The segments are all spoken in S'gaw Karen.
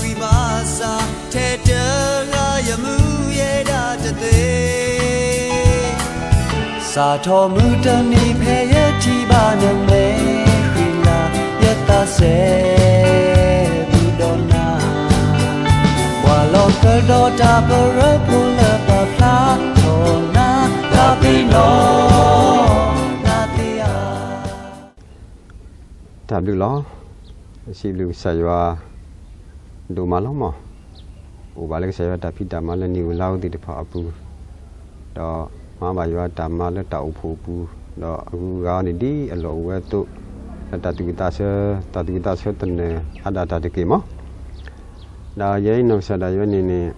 ဝံၤဘၣ်ဆၣ်ထဲတဂၤ ယမူယဲဒၣ်တသ့, စးထီၣ်မုၢ်တနံၤဖဲယထံၣ်ဘၣ်နမဲာ်ဃံလၤ, ယသးစဲဘူးဒီးနၤ, ကွၢ်လီၤဃၢဒီးတၢ်ပရၢဖိလၢပာ်ဖျါထီၣ်နၤ, တၢ်သ့ၣ်နီၣ်နၤသ့ဧါ. တၢ်ဘျုးလီၤ. စံးဘျုးကစၢ်ယွၤ ဒိၣ်မးလီၤမး. အိၣ်ဘၣ်လၢကစၢ်ယွၤတၢ်ဖံးတၢ်မၤလၢနံၣ်ဧိၤလါဧိၤသ့ၣ်တဖၣ်အပူၤ, ဒီးမၤဘၣ်ယွၤတၢ်မၤလၢတၢ်အိၣ်ဖှိၣ်အပူၤ, ဒီးအဂုၤအဂၤန့ၣ် ဒ်အလီၢ်အိၣ်ဝဲအသိး, လၢတၢ်သူၣ်ဝံၣ်သးဆၢ, တၢ်သူၣ်ဝံၣ်သးဆၢသနၢၣ်အါဒၣ်တၢ်တက့ၢ်မး. ဒီးယဲအံၤနီၢ်ကစၢ်ဒၣ်ယဲန့ၣ်န့ၣ်,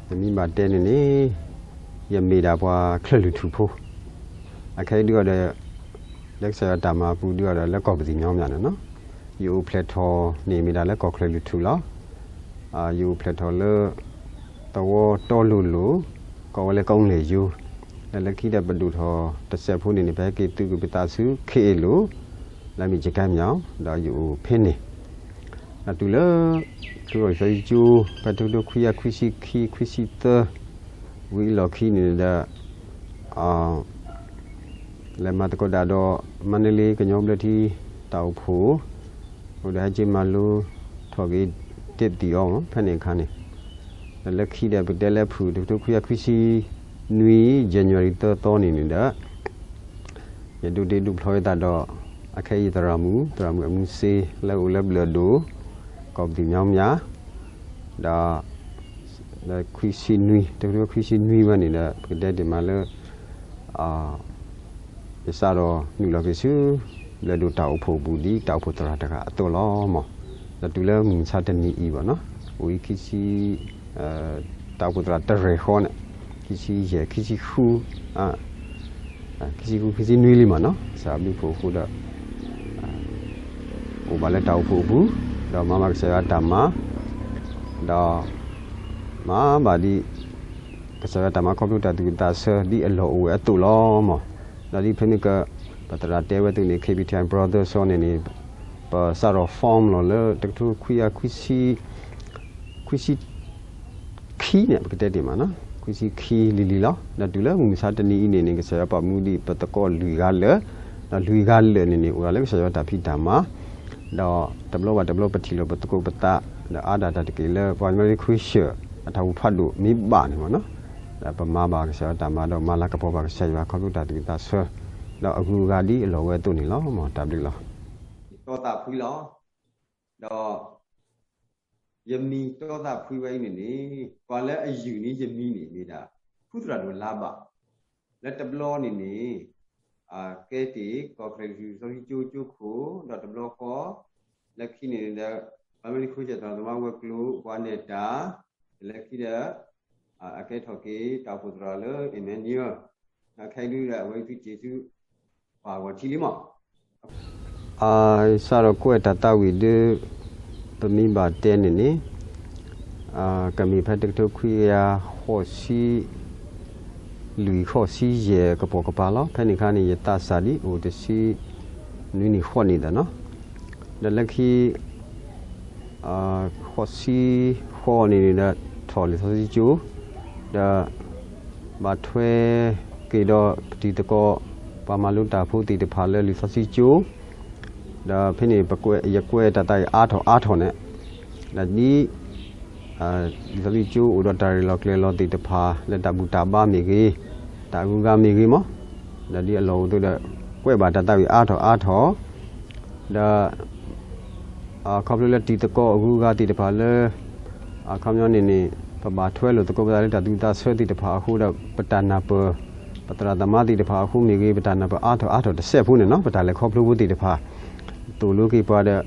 ပမ့ၢ်ဘၣ်တဲန့ၣ်န့ၣ်, ယမ့ၢ်ဒၣ်ပှၤချၢၣ်လွံၢ်ထူၣ်ဖိ, အခဲအံၤဒုးအီၤဒီး လၢကစၢ်ယွၤတၢ်မၤအပူၤဒုးအီၤဒီး လၢကီၢ်ပသံၣ်ညီမးန့ၣ်လီၤ. ယအိၣ်ဖျဲၣ်ထီၣ်န့ၣ်မ့ၢ်ဒၣ်လၢကီၢ်ချၢၣ်လွံၢ်ထူၣ်လီၤ. ယအိၣ်ဖျဲၣ်ထီၣ်လၢ သဝီတီလိၤလိၤ, ကိးဝဲလၢကီၢ်လ့ၣ်ယိၤ, ဒီးလၢခံဒီးပဒိၣ်ထီၣ်တစဲးဖိန့ၣ်န့ၣ် ပဟဲက့ၤသုးက့ၤပသးဆူ ခ့အ့လိၤ, လၢမ့ၢ်ကကဲမၠီၤ, ဒီးယအိၣ်ဖဲန့ၣ် ဒီးတုၤလၢ ဖျိထီၣ်လံာ်စီဆှံကၠိ ဖဲတကထိခွံကယၤခွံဆံခံ ခွံဆံသၢ ဝံၤအလီၢ်ခံန့ၣ်ဒီး လဲၤမၤသကိးတၢ်ဒီး မါန့လ့ကညီဘျၢထံ တၢ်အိၣ်ဖှိၣ်, အိၣ်ဒီးဟဲက့ၤမၤလိထီၣ်က့ၤတ့ၢ်သံၣ်အီၤ ဖဲန့ၣ်အခါန့ၣ်, ဒီးလၢခံဒီးပကတဲလၢဖုၣ် တကထိခွံကယၤခွံဆံနွံ January သၢသီန့ၣ်န့ၣ်ဒီး ယဒိးတ့ဒိးဖျီဝဲသးဒီး အခဲအံၤသရၣ်မုၣ်, သရၣ်မုၣ်အမုၢ်စ့ လၢအိၣ်လၢဘျၢၣ်ဒိၣ်, ကီၢ်ပသံၣ်ညီမး, ဒီး ခွံဆံနွံ, တကထိခွံဆံနွံဝဲန့ၣ်ဒီး ပကတဲတ့ၢ်မးလၢ ယစးထီၣ်နုာ်လီၤက့ၤဆူ ဘျၢၣ်ဒိၣ်တၢ်အိၣ်ဖှိၣ်အပူၤ ဒ်တၢ်အိၣ်ဖှိၣ်သရၣ်တဂၤအသိးလီၤမး. ဒီးတုၤလၢမုၢ်မဆါတနံၤအံၤဘၣ်နီၤ, အိၣ်အံၤခံဆံ, တၢ်အိၣ်ဖှိၣ်သရၣ်တရဲၣ်ဃီန့ၣ်, ခံဆံယဲၢ်, ခံဆံဃု, ခံဆံဃု, ခံဆံနွံလံမးနီၤ, စးဘျုးဖှိၣ်အဃိဒီး အိၣ်ဘၣ်လၢတၢ်အိၣ်ဖှိၣ်အပူၤ, ဒီးမၤဘၣ်ကစၢ်ယွၤတၢ်မၤ, ဒီး မၤဘၣ်ဒ် ကစၢ်ယွၤတၢ်မၤခီဖျိတၢ်သူၣ်ဝံၣ်သးဆၢ ဒ်အလီၢ်အိၣ်ဝဲအသိးလီၤမး. ဒီးဒ်ဖဲမ့ၢ်က ပသရၣ်တဲဝဲအသိးန့ၣ် KBTI Brothers အီၤန့ၣ်န့ၣ် ပစးထီၣ် form လီၤလၢတကထိခွံကယၤခွံဆံ, ခွံဆံခံန့ၣ် ပကတဲတ့ၢ်မးနီၤ, ခွံဆံခံလံၤလံၤလီၤ. ဒီးတုၤလၢမုၢ်မဆါတနံၤအံၤန့ၣ်န့ၣ် ကစၢ်ယွၤပာ်မူဒံးပသကိးလွံၢ်ဂၤလၢာ်, ဒီးလွံၢ်ဂၤလၢာ်န့ၣ်န့ၣ် အိၣ်ဒၣ်လၢကစၢ်ယွၤတၢ်ဖံးတၢ်မၤ ဒီးတဘျီဘၣ်တဘျီပထံၣ်လိာ်ပသကိးပသး, ဒီးအါဒၣ်တၢ်တက့ၢ်လၢ ပှၤမၢလ့ၣ်ခရံာ်ၡၢၣ် အတၢ်အိၣ်ဖးဒိၣ်မ့ၢ်ဘၣ်န့ၣ်မးနီၤ, ဒီးပမၤဘၣ်ကစၢ်ယွၤတၢ်မၤ ဒီးမၤလၤကပီၤဘၣ်ကစၢ်ယွၤခီဖျိတၢ်သူၣ်ဝံၣ်သးဆၢ, ဒီးအဂုၤအဂၤဒ်အလီၢ်အိၣ်ဝဲအသိးန့ၣ်လီၤ. မ်တၢ်ဘျုးလီၤ. ယတီသးဖှံလီၤ. ဒီး ယမံၤတီသးဖှံဝဲအံၤန့ၣ်န့ၣ် ပှၤလၢအယုၢ်န့ၢ်ယမံၤန့ၣ်မ့ၢ်ဒၣ် ဖုသရၣ်ဒိၣ်လါဘၣ်, လၢတဘျီန့ၣ်န့ၣ် ကဲတ့ၢ်ကီၢ်ချၢၣ်လွံၢ်ထူၣ်စီဆှံကၠိကၠိခိၣ် ဒီးတဘျီဃီ လၢခံန့ၣ်ဒီး ပှၤမၢလ့ၣ်ခရံာ်ၡၢၣ်သရၣ်သမါဝဲၤကျိၤ ပှၤနဲၣ်တၢ်, လၢခံဒီး အကဲထီၣ်က့ၤတၢ်အိၣ်ဖှိၣ်သရၣ်လၢ Emmanuel, ခဲအံၤဒုးဒီးအဝဲသုးက့ၤဆူ ပှၤဂီၤထံလံမး စးထီၣ်ကွဲးတၢ်သးဝံၣ်ဒီး ပမ့ၢ်ဘၣ်တဲန့ၣ်န့ၣ် ကမ့ၢ်ဖဲတကထိခွံကယၤဃိးဆံလွံၢ် ဃိးဆံယဲၢ်ကပိာ်ကပၤလီၤ. ဖဲန့ၣ်အခါန့ၣ် ယသးစၢ်ဒ်အိၣ်တဆံနွံနံၣ်ဃိးနံၣ်သးနီၤ, ဒီးလၢခံ ဃိးဆံဃိးန့ၣ်န့ၣ်ဒီး ထီၣ်လံာ်စီဆှံကၠိ, ဒီး ဘၣ်ထွဲက့ၤဒီးပတံၤသကိး ပှၤမၤလိတၢ်ဖိသ့ၣ်တဖၣ်လၢလံာ်စီဆှံကၠိ, ဒီးဖဲန့ၣ် ယကွဲးတၢ်သးဝံၣ်အါထီၣ်အါထီၣ်န့ၣ်, ဒီးဒ် လံာ်စီဆှံကၠိအိၣ်ဒီးတၢ်ရဲၣ်လီၤကျဲၤလီၤသ့ၣ်တဖၣ် လၢတၢ်ဘူၣ်တၢ်ဘါမ့ၢ်ဂ့ၤ, တၢ်အဂုၤအဂၤမ့ၢ်ဂ့ၤမး, ဒီးဒ်အလီၢ်အိၣ်အသိးဒီး ကွဲးဘၣ်တၢ်သးဝံၣ်အါထီၣ်အါထီၣ်, ဒီး ခီဖျိလၢတံၤသကိးအဂုၤအဂၤသ့ၣ်တဖၣ်လၢ အခီပညီန့ၣ်န့ၣ် ပဘၣ်ထွဲလိာ်သကိးပသးလၢတၢ်သူၣ်ဝံၣ်သးဆၢသ့ၣ်တဖၣ်အဃိဒီး ပတၢ်နၢ်ပၢၢ် ပသရၣ်သမါသ့ၣ်တဖၣ်အဃိမ့ၢ်ဂ့ၤ ပတၢ်နၢ်ပၢၢ်အါထီၣ်အါထီၣ်တစဲးဖိန့ၣ်နီၤ ပတၢ်လဲၤခီဖျိဖိသ့ၣ်တဖၣ် သိၣ်လိက့ၤပှၤဒီး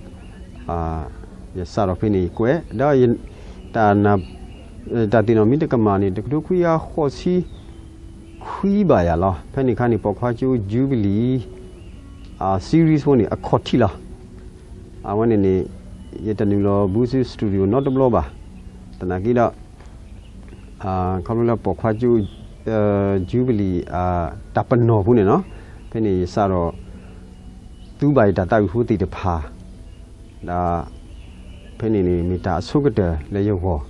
ယစးထီၣ်ဖဲန့ၣ်ယကွဲး ဒီး တၢ်သ့ၣ်နီၣ်မ့ၢ်တကမၣ်န့ၣ် တကထိခွံကယၤဃိးဆံခွံဘၣ်ယၤလီၤ. ဖဲန့ၣ်အခါန့ၣ် ပိာ်ခွါကၠိ Jubilee series ဖိန့ၣ် အခီၣ်ထံးလီၤ. အဝဲန့ၣ်န့ၣ် ယတနုာ်လီၤဘူးဆူ studio နီတဘျီဘၣ်. သနာ်က့ဒီး ခီဖျိလၢပိာ်ခွါကၠိ Jubilee တၢ်ပနီၣ်ဖိန့ၣ်နီၤ ဖဲန့ၣ်ယစးထီၣ် သူဘၣ်ယတၢ်သးဝံၣ်ဖိသ့ၣ်တဖၣ် ဒီး ဖဲန့ၣ်န့ၣ် မ့ၢ်တၢ်အဆိကတၢၢ်လၢယဂီၢ်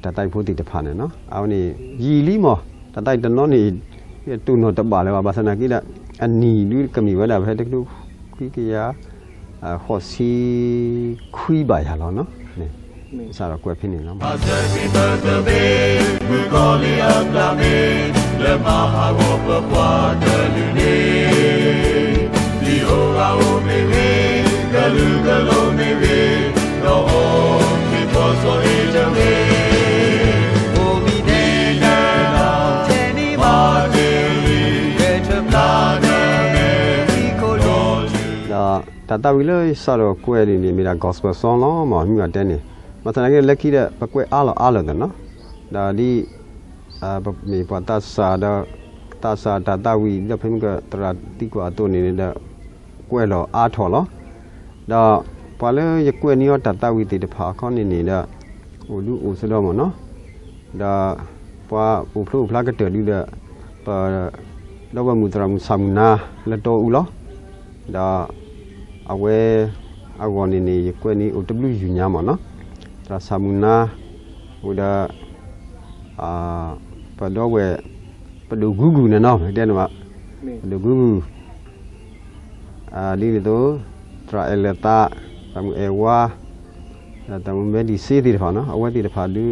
တၢ်သးဝံၣ်ဖိသ့ၣ်တဖၣ်န့ၣ်နီၤ အဝဲန့ၣ် ယံာ်လံမး တၢ်သးဝံၣ်တနီၤန့ၣ် တိၢ်နီၣ်တဘၣ်လၢၤဘၣ် ဘၣ်ဆၣ်သနာ်က့ဒီး အနံၣ်ဒုးကမ့ၢ်ဝဲဒၣ်ဖဲတကထိခွံကယၤ ဃိးဆံခွံဘၣ်ယၤလီၤနီၤ စးထီၣ်ကွဲးဖဲန့ၣ်လီၤ. လၢမၤဟးဂီၤပပှၤကလုာ်န့ၣ် လံာ်ဧိၤဂၤဧိၤမ့ၢ်ဂ့ၤ ကလုာ်ကလိၤမ့ၢ်ဂ့ၤ ဒီးအိၣ်မူကီၢ်စီၤအ့ၣ်တဂ့ၤ အိၣ်မံၤဒဲးနၤ တဲန့ၢ်ဘၣ် ဒီးတၢ်သးဝံၣ်လၢယစးထီၣ်ကွဲးန့ၣ်န့ၣ် မ့ၢ်ဒၣ် gospel song လီၤ မ့ၢ်မ့ၢ်အတဲန့ၣ် ဘၣ်ဆၣ်သနာ်က့လၢခံဒီး ပကွဲးအါလီၤအါလီၤသးနီၤ ဒီးဒ် ပမ့ၢ်ပှၤသးစၢ်ဒီး သးစၢ်တၢ်သးဝံၣ် ဒ်သိးဖဲမ့ၢ်ကသရၣ်သံကွၢ်အသိးန့ၣ်ဒီး ကွဲးလီၤအါထီၣ်လီၤ. ဒီးပှၤလၢယကွဲးန့ၢ်အီၤတၢ်သးဝံၣ်သ့ၣ်တဖၣ်အခီန့ၣ်န့ၣ်ဒီး အိၣ်ဒုးအိၣ်စ့ၢ်ကီးမ့ၢ်နီၤ ဒီးပှၤအိၣ်ဖျိအိၣ်ဖျါကတၢၢ်ဒုဒီး ပ ဒီပုၢ်ဝဲၢ်မုၣ်သရၣ်မုၣ်ဆၣ်မုၢ်နါလၢတီအူလီၤ. ဒီးအဝဲအဂီၢ်န့ၣ်န့ၣ် ယကွဲးန့ၢ်အိၣ်တဘျုးယုၢ်ညါမ့ၢ်နီၤ သရၣ်ဆၣ်မုၢ်နါ ဝံၤဒီး ပဒီပုၢ်ဝဲၢ် ပဒိၣ်ဂူဂူၢ်န့ၣ်နီၤ တဲန့ၣ်ဘၣ် ပဒိၣ်ဂူဂူၢ် ဒ်န့ၣ်အသိး သရၣ်အဲၣ်လၢာ်သး သရၣ်မုၣ်အဲၣ်ဝါ ဒီးသရၣ်မုၣ်မဲဒံၣ်စ့သ့ၣ်တဖၣ်နီၤ အဝဲသ့ၣ်တဖၣ်ဒု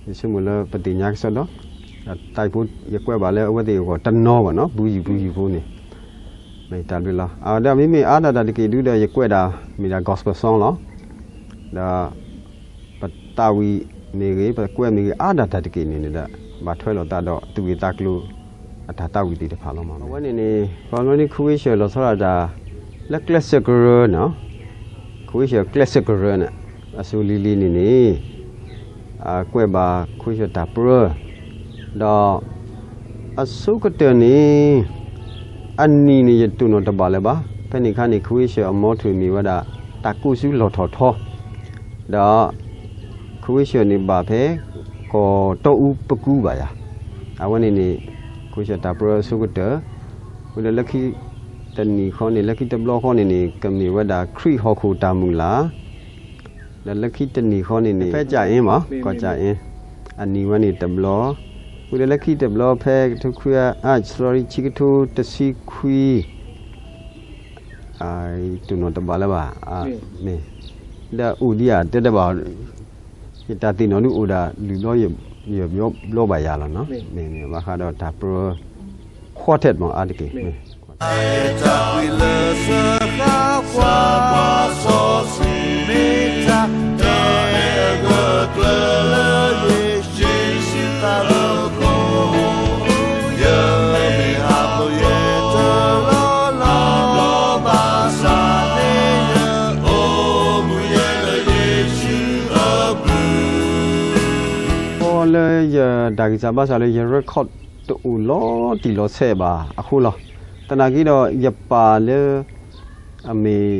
ယဆိကမိၣ်လၢပသ့ၣ်ညါကစီဒီ တၢ်သးဝံၣ်ဖိယကွဲးဘၣ်လၢအဝဲသ့ၣ်အဂီၢ်တနီၤဘၣ်နီၤ ပူၤယုၢ်ပူၤယုၢ်ဖိန့ၣ် မ့ၢ်တၢ်ဘျုးလီၤ. ဒီးမ့မ့ၢ်အါဒၣ်တၢ်တက့ၢ်ဒုဒီး ယကွဲးဒၣ်မ့ၢ်ဒၣ် gospel song လီၤ. ဒီး ပသးဝံၣ်မ့ၢ်ဂ့ၤ ပကွဲးမ့ၢ်ဂ့ၤ အါဒၣ်တၢ်တက့ၢ်န့ၣ်န့ၣ်ဒီး ဘၣ်ထွဲလိာ်သးဒီးသူၣ်ဝံၣ်သးကျိၤ အတၢ်သးဝံၣ်သ့ၣ်တဖၣ်လီၤ. အဝဲန့ၣ်န့ၣ် ပှၤမီၢ်လံခူဝ့ၡၢၣ်လီၤဆီဒၣ်တၢ် လၢကျဲးစၢးကရၢန့ၣ် ခူဝ့ၡၢၣ်ကျဲးစၢးကရၢန့ၣ် အစိၤလံၤလံၤန့ၣ်န့ၣ် ကွဲးဘၣ်ခူဝ့ၡၢၣ်တၢ်ပြၢ ဒီး အဆိကတၢၢ်န့ၣ် အနံၣ်န့ၣ်ယတိၢ်နီၣ်တဘၣ်လၢၤဘၣ်. ဖဲန့ၣ်အခါန့ၣ် ခူဝ့ၡၢၣ်အမီထိၣ်မ့ၢ်ဝဲဒၣ် တၢ်ကိၢ်ဆူလီၢ်ထီၣ်ထီ ဒီး ခူဝ့ၡၢၣ်န့ၣ်ဘၣ်ဖဲ ကီၢ်တီအူပကူဘၣ်ယၤ. အဝဲန့ၣ်န့ၣ် ခူဝ့ၡၢၣ်တၢ်ပြၢအဆိကတၢၢ် ဝံၤဒီးလၢခံတနံၣ်ဃီန့ၣ် လၢခံတဘျီဃီန့ၣ်န့ၣ် ကမ့ၢ်ဝဲဒၣ်ခရံာ်ဟီၣ်ခိၣ်တၢ်မုၢ်လၢ် ဒီးလၢခံတနံၣ်ဃီန့ၣ်န့ၣ် ဖဲကၠၣ်အ့မး ကီၢ်ကၠၣ်အ့ အနံၣ်ဝဲန့ၣ်တဘျီ ဝံၤဒီးလၢခံတဘျီဖဲကထိခွံ sorry ခံကထိတဆံခွံ တိၢ်နီၣ်တဘၣ်လၢၤဘၣ် မ့ၢ် ဒီးအိၣ်ဒံးဧါ တဲတဘၣ် ယတၢ်သ့ၣ်နီၣ်ဒုအိၣ်ဒၣ် လွံၢ်ဘျီယဲၢ်ဘျီဘၣ်ယၤလီၤနီၤ မ့ၢ်န့ၣ် ဘၣ်ဃးဒီးတၢ်ပြၢ quartet မ့ၢ်အါတက့ၢ် မ့ၢ် လၢယတၢ်ဂံၢ်စၢ်ဘါစၢ်လၢယ record တအိၣ်လီၤတံၢ်လီၤဆဲးဘၣ်အဃိလီၤ. သနာ်က့ဒီးယပာ်လၢ အမ့ၢ်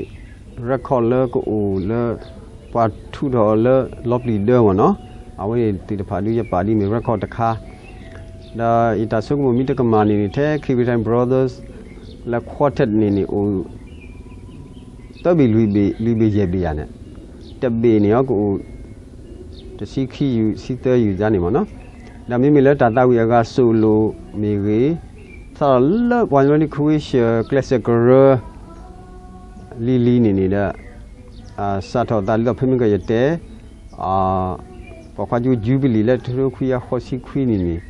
record လၢကအိၣ်လၢ ပှၤထုးထီၣ်လၢလီၤပျံၤဒၢမ့ၢ်နီၤ အဝဲသ့ၣ်တဖၣ်ဒုးယပာ်ဒ်မ့ၢ် record တခါ ဒီးယတၢ်ဆိကမိၣ်မ့ၢ်တကမၣ်န့ၣ်န့ၣ် ထဲ Kivitang Brothers လၢ quartet န့ၣ်န့ၣ်အိၣ် သၢဘ့ၣ်လွံၢ်ဘ့ၣ် လွံၢ်ဘ့ၣ်ယဲၢ်ဘ့ၣ်ယၤန့ၣ် တဘ့ၣ်န့ၣ်အကအိၣ် တဆံခံယုၢ် ဆံသၢယုၢ်ယၤန့ၣ်မ့ၢ်နီၤ ဒီးမ့မ့ၢ်လၢတၢ်သးဝံၣ်အဂၤ solo မ့ၢ်ဂ့ၤ စးထီၣ်လၢပှၤကညီလၢ ခူဝ့ၡၢၣ်ကျဲးစၢးကရၢ လံၤလံၤန့ၣ်န့ၣ်ဒီး စးထီၣ်သးဒ်သိးဖဲမ့ၢ်ကယတဲ ပိာ်ခွါကၠိ jubilee လၢတကထိခွံကယၤဃိးဆံခွံန့ၣ်န့ၣ်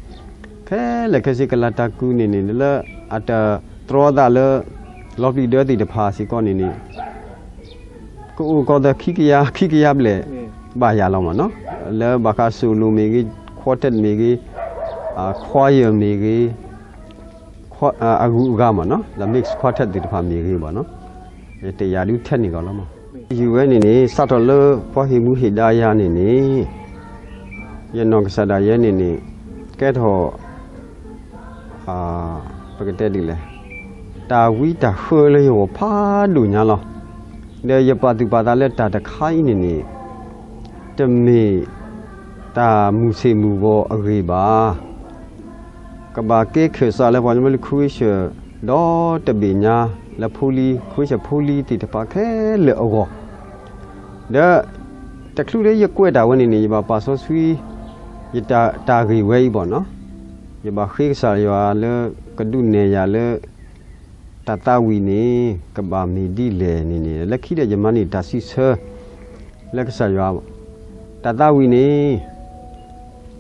ခဲလၢာ်ခဲဆ့ကလၤတၢ်ကုန့ၣ်န့ၣ် လၢအတတြီသးလၢ လီၤပျံၤဒၢသ့ၣ်တဖၣ်စ့ၢ်ကီးန့ၣ်န့ၣ် ကအိၣ်ကီၢ်သးခံကယၤ ခံကယၤဘျဲၣ် ဘၣ်ယၤလီၤမ့ၢ်နီၤ လၢဘၣ်ဃး solo မ့ၢ်ဂ့ၤ quartet မ့ၢ်ဂ့ၤ choir မ့ၢ်ဂ့ၤ အဂုၤအဂၤမ့ၢ်နီၤ လၢ mix quartet သ့ၣ်တဖၣ်မ့ၢ်ဂ့ၤဘၣ်နီၤ တယာ်ဒုးထဲန့ၣ်ကီးလီၤမး ယုၢ်ဝဲန့ၣ်န့ၣ် စးထီၣ်လၢပှၤဟ့ၣ်မူဟ့ၣ်ဒါယၤန့ၣ်န့ၣ် ယနီၢ်ကစၢ်ဒၣ်ယဲန့ၣ်န့ၣ် ကဲထီၣ် ပကတဲဒ်လဲၣ် တၢ်ဝံတၢ်ဃၢလၢယဂီၢ်ဖးဒိၣ်ညါလီၤ. ဒီးယပာ်သူၣ်ပာ်သးလၢတၢ်တခါအံၤန့ၣ်န့ၣ် တမ့ၢ်တၢ်မုၢ်ဆ့ၣ်မုၢ်ဂီၤအဂ့ၢ်ဘၣ်. ကဘၣ်ကဲခၢၣ်စးလၢပှၤကညီလၢ ခူဝ့ၡၢၣ် ဒီတဘ့ၣ်ညါ လၢဖိလံၤ ခူဝ့ၡၢၣ်ဖိလံၤသ့ၣ်တဖၣ်ခဲလၢာ်အဂီၢ် ဒီး တချုးလၢယကွဲးတၢ်ဝဲန့ၣ်န့ၣ် ယဘၣ်ပာ်စီဆှံ ယတၢ်ဂ့ၢ်ဝဲအံၤဘၣ်နီၤ, ယဘၣ်ဃ့ကစၢ်ယွၤလၢ ကဒုးနဲၣ်ယၤလၢ တၢ်သးဝံၣ်န့ၣ် ကဘၣ်မ့ၢ်ဒ်လဲၣ်န့ၣ်န့ၣ် လၢခံဒီးယမၤန့ၢ်တၢ်စံးဆၢ လၢကစၢ်ယွၤ တၢ်သးဝံၣ်န့ၣ်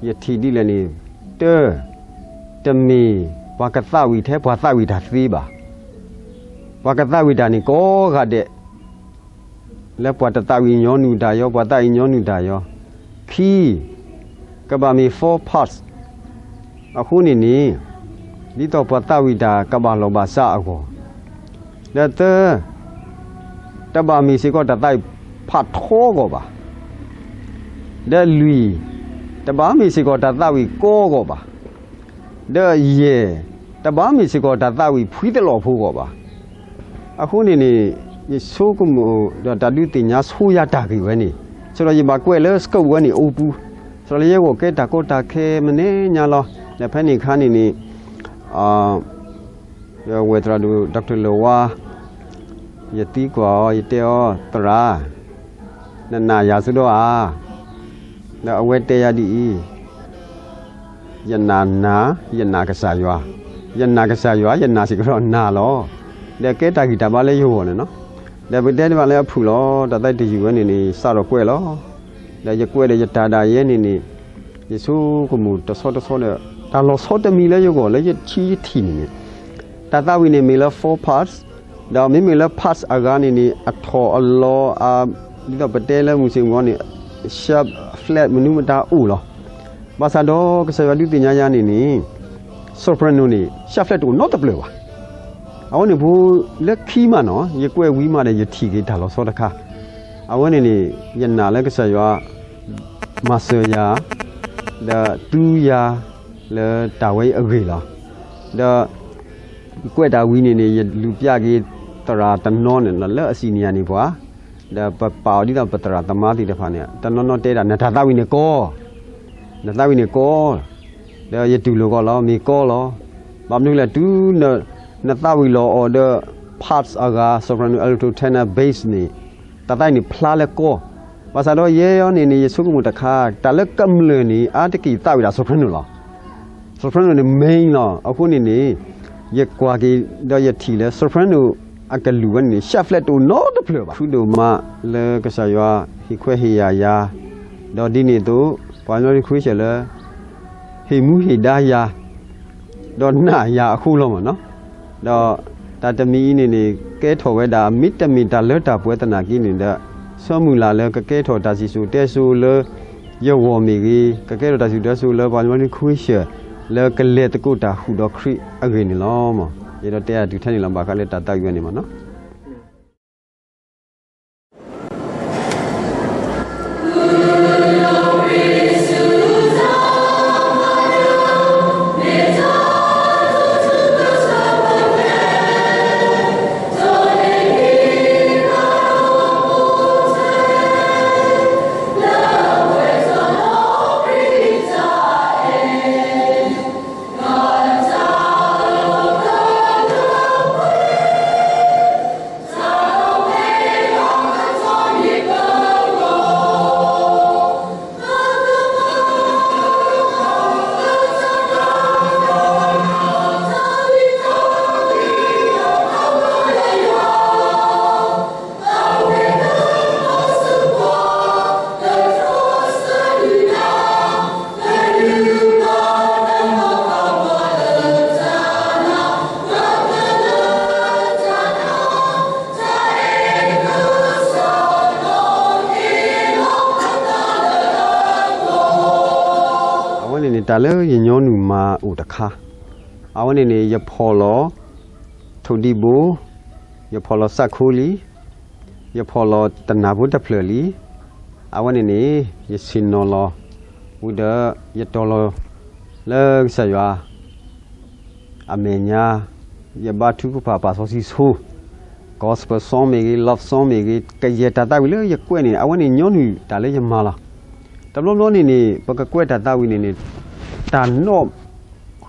ယထံၣ်ဒ်လဲၣ်န့ၣ်, တၢ, တမ့ၢ်ပှၤကသးဝံၣ်ထဲပှၤသးဝံၣ်တၢ်သ့ဘၣ်. ပှၤကသးဝံၣ်တၢ်န့ၣ်ကိးဂၤဒဲး လၢပှၤတသးဝံၣ်ညီနုၢ်တၢ်ယီၤ, ပှၤသးဝံၣ်ညီနုၢ်တၢ်ယီၤ, ခံ, ကဘၣ်မ့ၢ် four parts အဃိန့ၣ်န့ၣ် ဒ်သိးပှၤသးဝံၣ်တၢ်ကဘၣ်လီၤဘၣ်စးအဂီၢ်, ဒီးသၢ, တဘၣ်မ့ၢ်စ့ၢ်ကီးတၢ်သးဝံၣ်ဖးထီအဂီၢ်ဘၣ်. ဒီးလွံၢ်, တဘၣ်မ့ၢ်စ့ၢ်ကီးတၢ်သးဝံၣ်ကိးအဂီၢ်ဘၣ်. ဒီးယဲၢ်, တဘၣ်မ့ၢ်စ့ၢ်ကီးတၢ်သးဝံၣ်ဖှံသလီၤဖိအဂီၢ်ဘၣ်. အဃိန့ၣ်န့ၣ် ယဆိကမိၣ်ဒီးတၢ်ဒုးသ့ၣ်ညါဆိယၤတၢ်ဂ့ၢ်ဝဲန့ၣ်, ဆိဒီးယဘၣ်ကွဲးလၢ scope ဝဲန့ၣ်အိပူၤ, ဆိဒီးယဲဂီၢ်ကဲတၢ်ကီတၢ်ခဲမနုၤညါလီၤ. ဒီးဖဲန့ၣ်အခါန့ၣ်န့ၣ် ယဝဲၢ်သရၣ်ဒိၣ် Doctor လၢၤဝါ, ယသံကွၢ်အီၤ ယတဲအီၤ သရၣ်, နနာ်ယၤစိဒီဧါ. ဒီးအဝဲတဲယၤဒ်အံၤ, ယနာ်နၤ, ယနာ်ကစၢ်ယွၤ, ယနာ်ကစၢ်ယွၤ ယနာ်စ့ၢ်ကီးဒီးနၤလီၤ. ဒီးကဲတၢ်ဂံၢ်တၢ်ဘါလၢယဂီၢ်န့ၣ်နီၤ. ဒီးပတဲတဘၣ်လၢအဖုၣ်လီၤ, တၢ်သးတယုၢ်ဝဲန့ၣ်န့ၣ် စးထီၣ်ကွဲးလီၤ. ဒီးယကွဲးဒီးယတၢ်ဒၣ်ယဲန့ၣ်န့ၣ် ယဆိကမိၣ်တဆီတဆီဒီး တၢ်လီၤဆီတမံၤလၢယဂီၢ်လၢယထံၣ်ယထံၣ်န့ၣ်န့ၣ်, တၢ်သးဝံၣ်န့ၣ်မ့ၢ်လၢ four parts, ဒီးမ့မ့ၢ်လၢ parts အဂၤန့ၣ်န့ၣ် အထီၣ်အလီၤ, ဒ်သိးပတဲလၢမုၢ်ဆ့ၣ်မုၢ်ဂီၤန့ၣ် sharp flat မနုၤမတၤအိၣ်လီၤ. ဘၣ်ဆၣ်ဒီးကစၢ်ယွၤဒုးသ့ၣ်ညါယၤန့ၣ်န့ၣ် soprano န့ၣ် sharp flat တအိၣ်နီတဖျၢၣ်ဘၣ်. အဝဲန့ၣ်ဖိလၢခံမးနီၤ ယကွဲးဝံၤမးဒီးယထံၣ်က့ၤတၢ်လီၤဆီတခါ, အဝဲန့ၣ်န့ၣ် ယနာ်လၢကစၢ်ယွၤ မၤစၢၤယၤ ဒီးသူယၤလၢတၢ်ဝဲအံၤအဂ့ၢ်လီၤ. ဒီး ကွဲးတၢ်ဝံၤန့ၣ်န့ၣ် ယလူၤပျၢ်က့ၤသရၣ်တနီၤန့ၣ်လီၤ လၢအ senior န့ၣ်ပှၤ, ဒီးပပာ်အီၤဒ်သိးပသရၣ်သမါသ့ၣ်တဖၣ်န့ၣ် တနီၤနီၤတဲဒၣ် နတၢ်သးဝံၣ်န့ၣ်ကီ, နသးဝံၣ်န့ၣ်ကီ, ဒီးယတူၢ်လိာ်ကီးလီၤ မ့ၢ်ကီလီၤ. ဘၣ်မနုၤလဲၣ် တုၤနသးဝံၣ်လီၤအီၤဒီး parts အဂၤ soprano, alto, tenor, bass န့ၣ် တၢ်သးဝံၣ်န့ၣ်ဖျါလၢကီ, ဘၣ်ဆၣ်ဒီးယဲအံၤန့ၣ်န့ၣ် ယဆိကမိၣ်တခါ တၢ်လၢကမျၢၢ်န့ၣ် အါတက့ၢ်သးဝံၣ်ဒၣ် soprano လီၤ. soprano န့ၣ် main လီၤ. အဃိန့ၣ်န့ၣ် ယကွၢ်က့ၤဒီးယထံၣ်လၢ soprano အကလုၢ်ဝဲန့ၣ် sharp flat တအိၣ်နီတဖျၢၣ်ဘၣ်. ဃုဒိၣ်မးလၢကစၢ်ယွၤဟ့ၣ်ခွဲးဟ့ၣ်ယာ်ယၤ, ဒီးဒ်န့ၣ်အသိး ပှၤကညီ Christian လၢ ဟ့ၣ်မူဟ့ၣ်ဒါယၤ ဒီးနာ်ယၤအဃိလီၤမးနီၤ. ဒီးတၢ်တမံၤအံၤန့ၣ်န့ၣ် ကဲထီၣ်ဝဲဒၣ် မ့တမ့ၢ်တၢ်လၢတၢ်ပှဲၤသနာ်က့န့ၣ်ဒီး ဆၢမုၢ်လၢ်လၢကကဲထီၣ်တၢ်စံၣ်စိၤတဲစိၤလၢယဂီၢ်မ့ၢ်ဂ့ၤ, ကကဲထီၣ်တၢ်စံၣ်စိၤတဲစိၤလၢပှၤကညီ Christian လၢကလဲၤသကိးတၢ်ဃုာ်ဒီးခရံာ်အဂ့ၢ်န့ၣ်လီၤ. ယအဲၣ်ဒိးတဲအတုၤထဲန့ၣ်လီၤ ဘၣ်ဃးလၢတၢ်သးဝံၣ်ဝဲန့ၣ်မးနီၤ. Amen. အဝဲန့ၣ်န့ၣ် တၢ်လၢယညီနုၢ်မၤအိၣ်တခါ, အဝဲန့ၣ်န့ၣ် ယဖီၣ်လီၤ ထိၣ်ဒံးဘိ, ယဖီၣ်လီၤစးခိလံ, ယဖီၣ်လီၤတနၢ်ဖိတဖျၢၣ်လံ. အဝဲန့ၣ်န့ၣ် ယဆ့ၣ်နီၤလီၤ ဝံၤဒီး ယတီၤလီၤလၢကစၢ်ယွၤ အမဲာ်ညါ, ယဘါထုကဖၣ်ပာ်စီဆှံဆိ, gospel song မ့ၢ်ဂ့ၤ, love song မ့ၢ်ဂ့ၤ, ကယဲၢ်တၢ်သးဝံၣ်လၢယကွဲးန့ၣ် အဝဲန့ၣ်ညီနုၢ်တၢ်လၢယမၤလီၤ. တဘျီဘျီန့ၣ်န့ၣ် ပကကွဲးတၢ်သးဝံၣ်န့ၣ်န့ၣ် တၢ်နီၣ်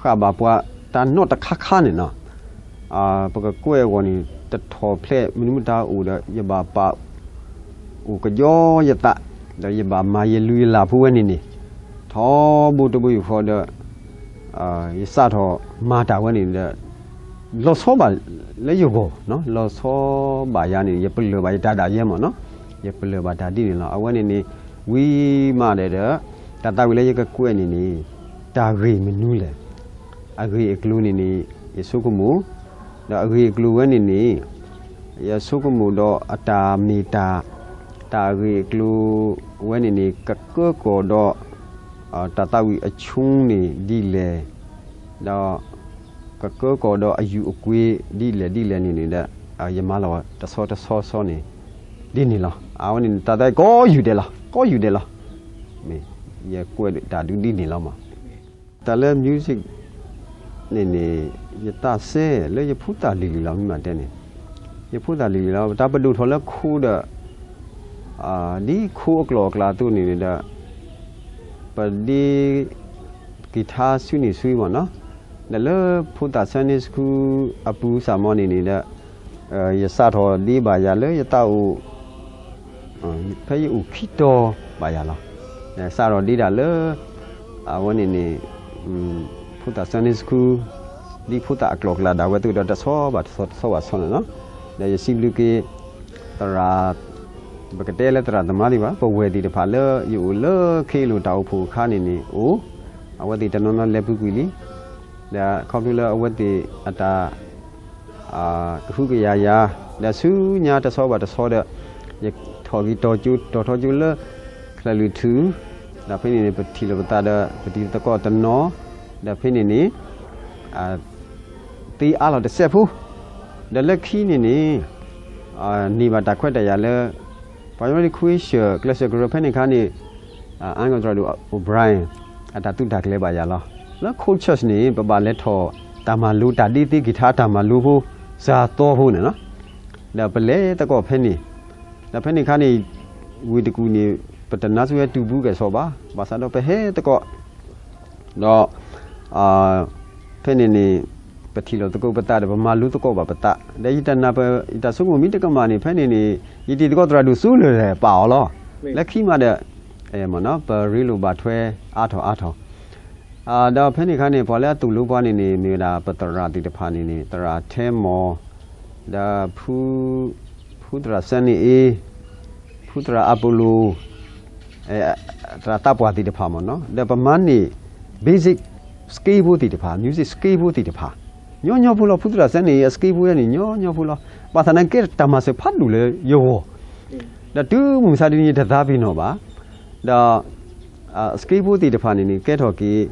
ဃာ်ဘၣ်ပှၤ တၢ်နီၣ်တခါခါန့ၣ်နီၤ. ပကကွဲးအဂီၢ်န့ၣ် တထီၣ်ဖျဲးမနုၤမတၤအိၣ်ဒီး ယဘၣ်ပာ် အိၣ်ကယီယသး, ဒီးယဘၣ်မၤယလုၢ်ယလၢ်ဖိဝဲန့ၣ်န့ၣ်, ထီဘိတဘိယူၢ်ဃီဒီး ယစးထီၣ်မၤတၢ်ဝဲန့ၣ်ဒီး လီၤဆီဘၣ်လၢယဂီၢ်, လီၤဆီဘၣ်ယၤန့ၣ် ယပလၢၢ်ဘၣ်ယတၢ်ဒၣ်ယဲမ့ၢ်နီၤ, ယပလၢၢ်ဘၣ်တၢ်ဒ်န့ၣ်လီၤ. အဝဲန့ၣ်န့ၣ် ဝံၤမးဒီးဒီး တၢ်သးဝံၣ်လၢယကကွဲးန့ၣ်န့ၣ် တၢ်ဂ့ၢ်မနုၤလဲၣ်, အဂ့ၢ်အကျိၤန့ၣ်န့ၣ် ယဆိကမိၣ်, ဒီးအဂ့ၢ်အကျိၤဝဲန့ၣ်န့ၣ် ယဆိကမိၣ်ဒီးအတၢ်မ့ၢ်တၢ်, တၢ်အဂ့ၢ်အကျိၤဝဲန့ၣ်န့ၣ် ကကၢကီၢ်ဒီး တၢ်သးဝံၣ်အဆူန့ၣ်ဒ်လဲၣ်, ဒီး ကကၢကီၢ်ဒီးအယူၢ်အကွ့ဒ်လဲၣ်ဒ်လဲၣ်န့ၣ်န့ၣ်ဒီး ယမၤလီၤတဆီတဆီဆီန့ၣ် ဒ်န့ၣ်လီၤ. အဝဲန့ၣ် တၢ်သးဝံၣ်ကိးယူၢ်ဒဲးလီၤ, ကိးယူၢ်ဒဲးလီၤ. မ့ၢ်ယကွဲးတၢ်ဒုးဒ်န့ၣ်လီၤမး. တၢ်လၢ music န့ၣ်န့ၣ် ယသးစဲလၢယဖိသၣ်လံၤလံၤလီၤ မ့ၢ်မးတဲန့ၣ်, ယဖိသၣ်လံၤလံၤလီၤ. တၢ်ပဒိၣ်ထီၣ်လၢခိဒီး ဒ်ခိအကျိာ်အကျဲအသိးန့ၣ်န့ၣ်ဒီး ပဒ့ ကံၤထါဆူန့ၣ်ဆူမ့ၢ်နီၤ, ဒီးလၢဖိသၣ် Sunday School အပူၤစ့ၢ်ကီးန့ၣ်န့ၣ်ဒီး ယစးထီၣ်ဒ့ဘၣ်ယၤလၢယသးအိၣ် ဖဲယအိၣ်ခံတီၤဘၣ်ယၤလီၤ. စးထီၣ်ဒ့တၢ်လၢ အဝဲန့ၣ်န့ၣ် ဖိသၣ် Sunday School ဒ်ဖိသၣ်အကျိာ်အကျဲဒၣ်ဝဲအသိးဒီး တဆီဘၣ်တဆီ တဆီဘၣ်ဆီန့ၣ်လီၤ. ဒီးယစံးဘျုးက့ၤ သရၣ် ပကတဲလၢသရၣ်သမါသ့ၣ်တဖၣ် ပဝဲၢ်သ့ၣ်တဖၣ်လၢယအိၣ်လၢခ့လိာ်တၢ်အိၣ်ဖှိၣ်အခါန့ၣ်န့ၣ်အိၣ်, အဝဲသ့ၣ်တနီၤနီၤလဲၤပူၤကွံာ်လံ. ဒီးခီဖျိလၢအဝဲသ့ၣ်အတၢ် ကဟုကယာ်ယၤ, ဒီးဆူညါတဆီဘၣ်တဆီဒီး ယထီၣ်က့ၤတီၤကၠိ တီၤထီကၠိလၢ ချၢၣ်လွံၢ်ထူၣ်, ဒီးဖဲန့ၣ်န့ၣ် ပထံၣ်လိာ်ပသးဒီး ပတံၤသကိးတနီၤ, ဒီးဖဲန့ၣ်န့ၣ် သ့အါလီၤတစဲးဖိ, ဒီးလၢခံန့ၣ်န့ၣ် န့ၢ်ဘၣ်တၢ်ခွဲးတၢ်ယာ်လၢ ပှၤကညီဒ်ခွ့ဆၢၣ် ကျဲးစၢးကရၢဖဲန့ၣ်အခါန့ၣ် အါကတၢၢ်ဒီး O'Brien အတၢ်သုးတၢ်ကျဲၤဘၣ်ယၤလီၤ. လၢ Choral Church န့ၣ် ပဘၣ်လဲၤထီၣ်တၢ်မၤလိ တၢ်ဒ့သ့ကံၤထါတၢ်မၤလိဖိ စှၤသီဖိန့ၣ်လီၤ. ဒီးပလဲၤသကိးဖဲန့ၣ်, ဒီးဖဲန့ၣ်အခါန့ၣ် ဝ့ၢ်တကူၣ်န့ၣ် ပတနါစံးဝဲတုၤဘူးကဲၣ်ဆိးဘၣ်, ဘၣ်ဆၣ်ဒီးပဟဲသကိး ဒီး ဖဲန့ၣ်န့ၣ် ပထံၣ်လိာ်သကိးပသးဒီး ပမၤလိသကိးဘၣ်ပသး, ဒီးယတၢ်နၢ်ပၢၢ် ယတၢ်ဆိကမိၣ်မ့ၢ်တကမၣ်န့ၣ် ဖဲန့ၣ်န့ၣ် ယတံၤသကိးသရၣ်ဒိၣ်ဆူလဲၣ်လဲၣ်ပာ်အီၤလီၤ. လၢခံမးဒီး ပရ့လိာ်ဘၣ်ထွဲအါထီၣ်အါထီၣ်, ဒီးဖဲန့ၣ်အခါန့ၣ် ပှၤလၢအသိၣ်လိပှၤန့ၣ်န့ၣ် မ့ၢ်ဝဲဒၣ်ပသရၣ်သ့ၣ်တဖၣ်န့ၣ်န့ၣ် သရၣ်ထဲမီၢ်, ဒီး ဖုသရၣ်စဲန့ၣ်အ့, ဖုသရၣ်အပူၤလိၣ်, သရၣ်သးပှၢ်သ့ၣ်တဖၣ်မ့ၢ်နီၤ, ဒီးပမၤန့ၢ် basic scale ဖိသ့ၣ်တဖၣ် music scale ဖိသ့ၣ်တဖၣ် ညီညီဖိလီၤ. ဖုသရၣ်စဲန့ၣ်အ scale ဖိန့ၣ် ညီညီဖိလီၤ. ဘၣ်ဆၣ်န့ၣ်ကဲတၢ်မၤစၢၤဖးဒိၣ်လၢယဂီၢ်, ဒီးတုၤမုၢ်ဆါတနံၤတသးပ့ၤနီၣ်ဘၣ်, ဒီး scale ဖိသ့ၣ်တဖၣ်န့ၣ်န့ၣ် ကဲထီၣ်က့ၤ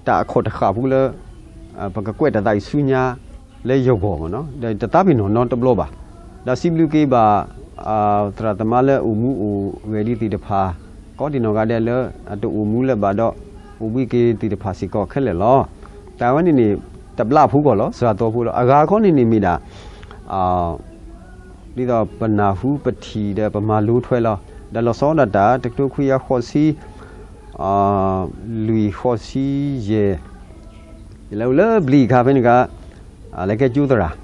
တၢ်အခီၣ်တဃာ်ဖိလၢ ပကကွဲးတၢ်သးဝံၣ်ဆူညါလၢယဂီၢ်မ့ၢ်နီၤ, ဒီးတသးပ့ၤနီၣ်နီတဘျီဘၣ်. ဒီးစံးဘျုးက့ၤဘၣ် သရၣ်သမါလၢအိၣ်မူအိၣ်ဂဲၤဒံးသ့ၣ်တဖၣ် ကိးဒံးနီၢ်ဂၤဒဲးလၢ အတအိၣ်မူလၢၤဘၣ်ဒီး အိၣ်ဘှံးက့ၤသ့ၣ်တဖၣ်စ့ၢ်ကီးခဲလၢာ်လီၤ. တၢ်ဝဲန့ၣ်န့ၣ် တဘျုးဖိကီၢ်လီၤ စှၤသီဖိလီၤ. အဂၤခီန့ၣ်န့ၣ်မ့ၢ်ဒၣ် ဒ်သိးပနၢ်ဟူပထံၣ်ဒီးပမၤလိထွဲလီၤ. ဒီးလီၤဆီဒၣ်တၢ် တကထိခွံကယၤဃိးဆံ လွံၢ်ဃိးဆံယဲၢ် ယလဲၤအိၣ်လၢဘျံးအခါဖဲန့ၣ်ခါ လဲၤကဲကၠိသရၣ်,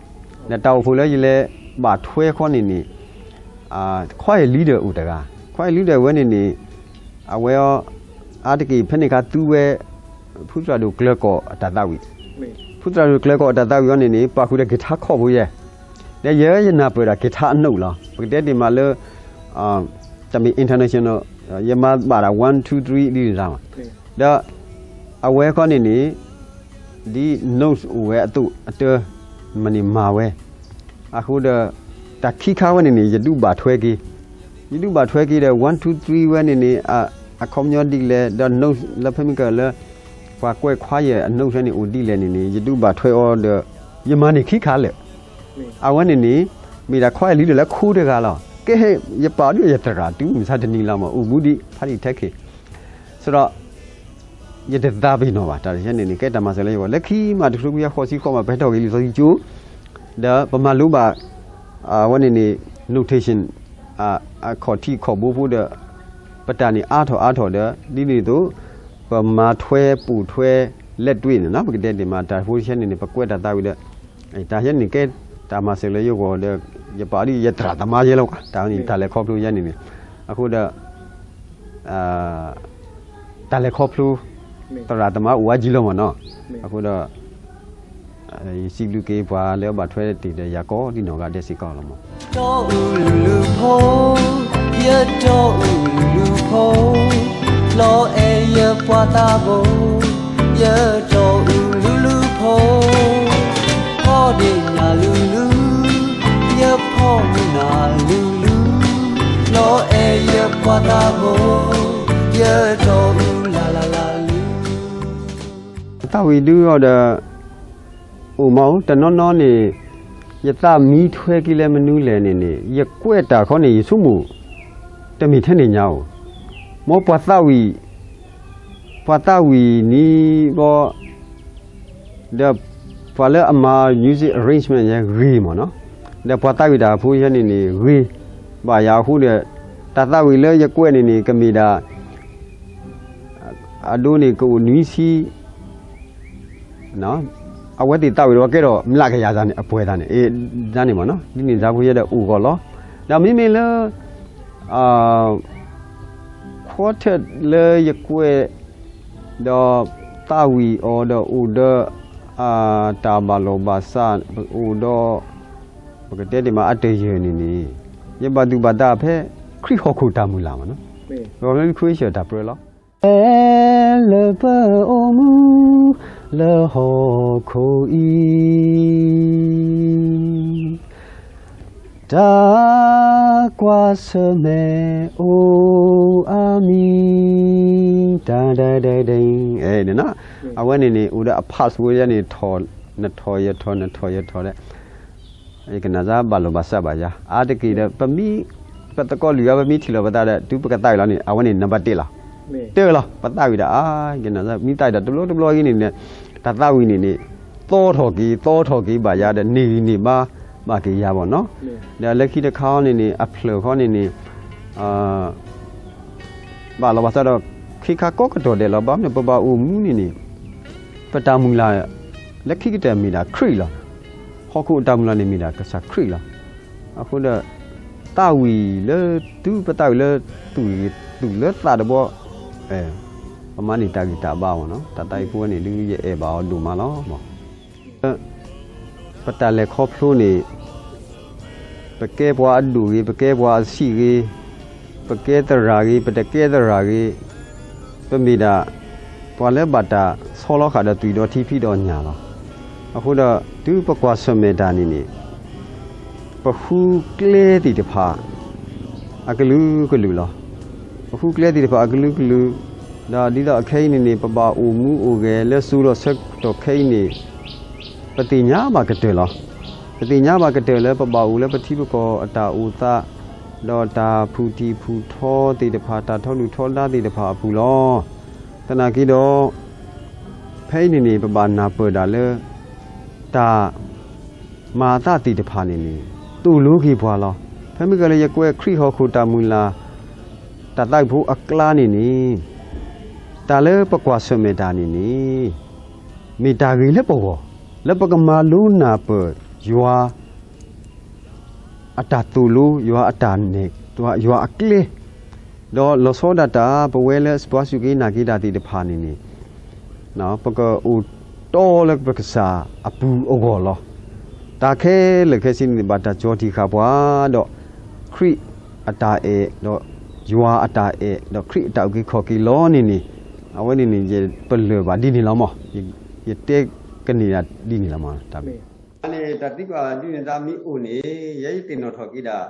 ဒီးတၢ်အိၣ်ဖှိၣ်လၢယလဲၤဘၣ်ထွဲခီန့ၣ်န့ၣ် choir leader အိၣ်တဂၤ, choir leader ဝဲန့ၣ်န့ၣ် အဝဲအံၤ အါတက့ၢ်ဖဲန့ၣ်ခါသူဝဲ ဖုသရၣ်ဒိၣ်ကျၢၤကီၢ်အတၢ်သးဝံၣ်, ဖုသရၣ်ဒိၣ်ကျၢၤကီၢ်အတၢ်သးဝံၣ်အံၤန့ၣ်န့ၣ် ပာ်ဃုာ်ဒီး guitar chord ဖိယဲၢ်, ဒီးယဲယနၢ်ပၢၢ်ဒၣ် guitar အ note လီၤ. ပကတဲတ့ၢ်မးလၢ တၢ်မ့ၢ် international ယမၤဘၣ်ဒၣ် one two three ဒ်န့ၣ်တၢ်မး, ဒီးအဝဲခီန့ၣ်န့ၣ် ဒ် note အိၣ်ဝဲအသိးအတၢ် မၤန့ၢ်မၤဝဲ, အဃိဒီး တၢ်ခံခါဝဲန့ၣ်န့ၣ် ယဒုးဘၣ်ထွဲက့ၤ, ယဒုးဘၣ်ထွဲက့ၤဒီး one two three ဝဲန့ၣ်န့ၣ် အခီပညီဒ်လဲၣ် ဒီး note လၢဖဲမ့ၢ်ကလၢ ပှၤကွဲး choir အ note န့ၣ်အိၣ်ဒ်လဲၣ်န့ၣ်န့ၣ် ယဒုးဘၣ်ထွဲအီၤဒီး ယမၤန့ၢ်ခံခါလၢာ်, အဝဲန့ၣ်န့ၣ် မ့ၢ်ဒၣ် choir leader လၢခိတဂၤလီၤ. ကဲ ယပာ်ဒ်ယသရၣ်တုၤမုၢ်ဆါတနံၤလီၤမး အိၣ်မူဒံး ဖးဒံးထဲခဲ, ဆိုတော့ ယတသးပ့ၤနီၣ်ဘၣ် တၢ်တခါန့ၣ်န့ၣ် ကဲတၢ်မၤစၢၤလၢယဂီၢ်, လၢခံမးတကထိခွံကယၤဃိးဆံဃိးမး ပဟဲထီၣ်က့ၤလံာ်စီဆှံကၠိ, ဒီးပမၤလိဘၣ် အဝဲန့ၣ်န့ၣ် notation အခီၣ်ထံးခီၣ်ဘိဖိဒီး ပတၢ်န့ၣ်အါထီၣ်အါထီၣ်ဒီး ဒ်န့ၣ်အသိး ပမၤထွဲပိာ်ထွဲ လက်တွေ့ န့ၣ်နီၤ ပကတဲတ့ၢ်မး တၢ်ဖိတဆဲန့ၣ်န့ၣ် ပကွဲးတၢ်သးဝံၣ်ဒီး တၢ်ယဲန့ၣ်ကဲတၢ်မၤစၢၤလၢယဂီၢ်ဒီး ယပာ်ဒ်ယသရၣ်သမါယဲလီၤကွၢ် တၢ်န့ၣ် တၢ်လဲၤခီဖျိယဲန့ၣ်န့ၣ် အဃိဒီး တၢ်လဲၤခီဖျိ သရၣ်သမါအိၣ်ဝဲကံလီၤမၢ်နီၤ. အဃိဒီး ယစံးဘျုးက့ၤပှၤလၢအဘၣ်ထွဲတ့ၢ်ဒီးယၤကိးဒ်နီၢ်ဂၤဒဲးစ့ၢ်ကီးလီၤမၢ်. တီအူလူလူဖိ, ယတီအူလူလူဖိ, လီၤအဲၣ်ယပှၤသးဘိ, ယတီအူလူလူဖိ, ဖီဒ့ၣ်နၤလူလူ, ယဖီမုၢ်နၤလူလူ, လီၤအဲၣ်ယပှၤသးဘိ, ယတီအူလၢ်လၢ်လၢ်လူ သးဝံၣ်ဒုအီၤဒီး အိၣ်မးအိၣ် တနီၤနီၤန့ၣ် ယသးမံထွဲက့ၤလၢမနုၤလဲၣ်န့ၣ်န့ၣ် ယကွဲးတၢ်ခီန့ၣ် ယဆိကမိၣ် တမ့ၢ်ထဲန့ၣ်ညါအိၣ်, မ်ပှၤသးဝံၣ် ပှၤသးဝံၣ်နံၤဘျီ ဒီးပှၤလၢအမၤ music arrangement ယဲဂ့ၤမၢ်နီၤ, ဒီးပှၤသးဝံၣ်တၢ်ဖိယဲန့ၣ်န့ၣ် ဂ့ၤဘၣ်ယၤအဃိဒီး တၢ်သးဝံၣ်လၢယကွဲးန့ၣ်န့ၣ် ကမ့ၢ်ဒၣ် အဒိန့ၣ် ကအိၣ်နွံဆံ အဝဲသ့ၣ်သးဝံၣ်ဒီးကဲထီၣ်မျးကယၤန့ၣ် အပှဲၤသးန့ၣ် အဒ်န့ၣ်မၢ်နီၤ, ဒ်န့ၣ်တၢ်ဖိယဲဒီးအိၣ်ဂီၢ်လီၤ. ဒီးမ့မ့ၢ်လၢ quartet လၢယကွဲး ဒီးသးဝံၣ်အီၤဒီးအိၣ်ဒီး တၢ်ဘၣ်လီၢ်ဘၣ်စး အိၣ်ဒီး ပကတဲဒ်မးအတယၢၢ်န့ၣ်န့ၣ် ယဘၣ်သူၣ်ဘၣ်သးဖဲ ခရံာ်ဟီၣ်ခိၣ်တၢ်မုၢ်လၢ်မၢ်နီၤ, ခရံာ်ဟီၣ်ခိၣ်တၢ်ပြၢလီၤ. အဲၣ်လၢပအိၣ်မူ လၢဟီၣ်ခိၣ်အံၤ တၢ်ကွၢ်ဆၢၣ်မဲာ်အိၣ်အါမံၤ တၢ်ဒဲဒဲဒဲ အဝဲန့ၣ်န့ၣ် အိၣ်ဒီးအ parts ဖိယဲန့ၣ် ထီၣ် နထီၣ်ယထီၣ် နထီၣ်ယထီၣ်ဒီး ယကနၣ်စၢ်ဘၣ်လီၢ်ဘၣ်စးဘၣ်ယၤ အါတက့ၢ်ဒီး ပမ့ၢ် ပသကိးလွံၢ်ဂၤ ပမ့ၢ်ထံၣ်လိာ်ပသးဒီး တုၤပကသးဝံၣ်လီၤန့ၣ် အဝဲန့ၣ် နဘၣ်တဲလီၤ တဲလီၤ ပသးဝံၣ်ဒီး အါ ယကနၣ်စၢ် မ့ၢ်သးဝံၣ်ဒီးတဘျီတဘျီအံၤန့ၣ်န့ၣ် တၢ်သးဝံၣ်န့ၣ်န့ၣ် သီထီၣ်က့ၤ သီထီၣ်က့ၤဘၣ်ယၤဒီး န့ၢ်ဂံၢ်န့ၢ်ဘါဘၣ်က့ၤယၤဘၣ်နီၤ, ဒီးလၢခံတခါအံၤန့ၣ်န့ၣ် အဖျၢၣ်ခီန့ၣ်န့ၣ် ဘၣ်လီၤဘၣ်စးဒီး ခ့ခါကိးကတီၢ်ဒဲးလီၤ ဘၣ်မနုၤ ပဘၣ်အိၣ်မူန့ၣ်န့ၣ် ပတၢ်မုၢ်လၢ် လၢခံကတၢၢ်မ့ၢ်ဒၣ်ခရံာ်လီၤ. ဟီၣ်ခိၣ်အတၢ်မုၢ်လၢ်န့ၣ်မ့ၢ်ဒၣ်ကစၢ်ခရံာ်လီၤ. အဃိဒီး သးဝံၣ်လၢ တုၤပသးဝံၣ်လၢ သူၣ်လၢသးတဘျီ ပမၤန့ၢ်တၢ်ဂံၢ်တၢ်ဘါမၢ်နီၤ တၢ်သးဝံၣ်ဖိဝဲန့ၣ်ဒုး ယအဲၣ်ဘၣ်အီၤဒိၣ်မးလီၤ. ပတၢ်လဲၤခီဖျိန့ၣ် ပကဲပှၤအဒိၣ်ဂ့ၤ ပကဲပှၤအဆံးဂ့ၤ ပကဲသရၣ်ဂ့ၤ ပတကဲသရၣ်ဂ့ၤ ပမ့ၢ်ဒၣ် ပှၤလၢဘၣ်တၢ်ဆီလီၤဃာ်ဒီးသွံၣ်ဒီးထံဖံဒီးညၣ်လီၤ. အဃိဒီး တုၤပကွၢ်ဆၢၣ်မဲာ်တၢ်န့ၣ်န့ၣ် ပဃုကျဲသ့ၣ်တဖၣ် အကလုာ်ကလုာ်လီၤ. ပဃုကျဲသ့ၣ်တဖၣ်အကလုာ်ကလုာ် ဒီးဒ်သိးအခဲအံၤန့ၣ်န့ၣ် ပဘၣ်အိၣ်မူအိၣ်ဂဲၤလၢစိၤဒီးဆၢကတီၢ်ခဲအံၤန့ၣ် ပသ့ၣ်ညါဘၣ်ကတၢၢ်လီၤ. ပသ့ၣ်ညါဘၣ်ကတၢၢ်လၢပဘၣ်အိၣ်လၢပထံပကီၢ်အတၢ်အိၣ်သး ဒီးတၢ်ဖုၣ်ထံၣ်ဖုၣ်ထီသ့ၣ်တဖၣ် တၢ်ထီဒုၣ်ထီဒါသ့ၣ်တဖၣ်အပူၤလီၤ. သနာ်က့ဒီး ဖဲအံၤန့ၣ်န့ၣ် ပဘၣ်နၢ်ပၢၢ်ဒၣ်လၢ တၢ် မၤအသးသ့ၣ်တဖၣ်န့ၣ်န့ၣ် သိၣ်လိက့ၤပှၤလီၤ. ဖဲမ့ၢ်ကလၢယကွဲးခရံာ်ဟီၣ်ခိၣ်တၢ်မုၢ်လၢ် တၢ်သးဝံၣ်ဖိအကျါန့ၣ်န့ၣ် တၢ်လၢပကွၢ်ဆၢၣ်မဲာ်တၢ်န့ၣ်န့ၣ် မ့ၢ်တၢ်ဂ့ၤလၢပဂီၢ် လၢပကမၤလိနၢ်ပၢၢ်ယွၤ အတၢ်သိၣ်လိ ယွၤအတၢ်နဲၣ် ယွၤအကျဲ ဒီးလီၤဆီဒၣ်တၢ် ပဝဲလၢပှၤစူၢ်က့ၤနာ်က့ၤတၢ်သ့ၣ်တဖၣ်န့ၣ်န့ၣ် ပကအိၣ်တီလၢပကစၢ်အပူၤအဂီၢ်လီၤ. တၢ်ခဲလၢာ်ခဲဆ့န့ၣ် ဘၣ်တၢ်ကၠီထံဃာ်ပှၤ ဒီးခရံာ်အတၢ်အဲၣ် ဒီးယွၤအတၢ်အဲၣ် ဒီးခရံာ်အတၢ်အုၣ်က့ၤခီၣ်က့ၤလီၤန့ၣ်န့ၣ် အဝဲန့ၣ်န့ၣ် ယပလၢၢ်ဘၣ်ဒ်န့ၣ်လီၤမး ယတဲကန့ၢ်ဒၣ်ဒ်န့ၣ်လီၤမး တၢ်မ့ၢ် န့ၣ် တၢ်သံကွၢ်ဒ်န့ၣ် တၢ်မ့ၢ်အိၣ်န့ၣ် ယဲယသ့ၣ်နီၣ်ထီၣ်က့ၤဒၣ်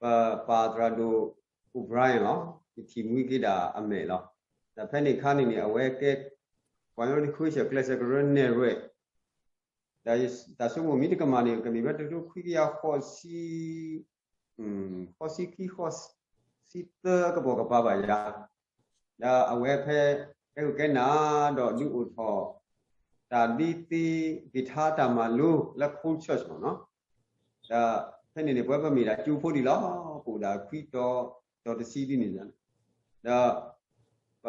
ပပၢ်သရၣ်ဒိၣ် O'Brien လီၤ. ယထံၣ်မှံက့ၤဒၣ်အမဲာ်လီၤ. ဒီးဖဲန့ၣ်အခါန့ၣ်န့ၣ် အဝဲကဲ ပှၤကညီလၢ Christian ကျဲးစၢးကရၢနဲၣ်ရွဲၣ် ဒီးတၢ်ဆိကမိၣ်မ့ၢ်တကမၣ်န့ၣ် ကမ့ၢ်ဝဲတကထိခွံကယၤဃိးဆံ ဃိးဆံခံ ဃိးဆံသၢကပိာ်ကပၤဘၣ်ယၤ ဒီးအဝဲဖဲ ကဲဂုာ်ကဲနၤ ဒီးဒုးအိၣ်ထီၣ် တၢ်ဒ်သ့ က့ၤထါတၢ်မၤလိလၢ Cone Church မ့ၢ်နီၤ ဒီးဖဲန့ၣ်န့ၣ် ပဝဲပမ့ၢ်ဒၣ်ကၠိဖိဒံးလီၤ. ပအိၣ်ဒၣ်ခွံတီၤ တီၤတဆံဒ်န့ၣ် ဒီး ပ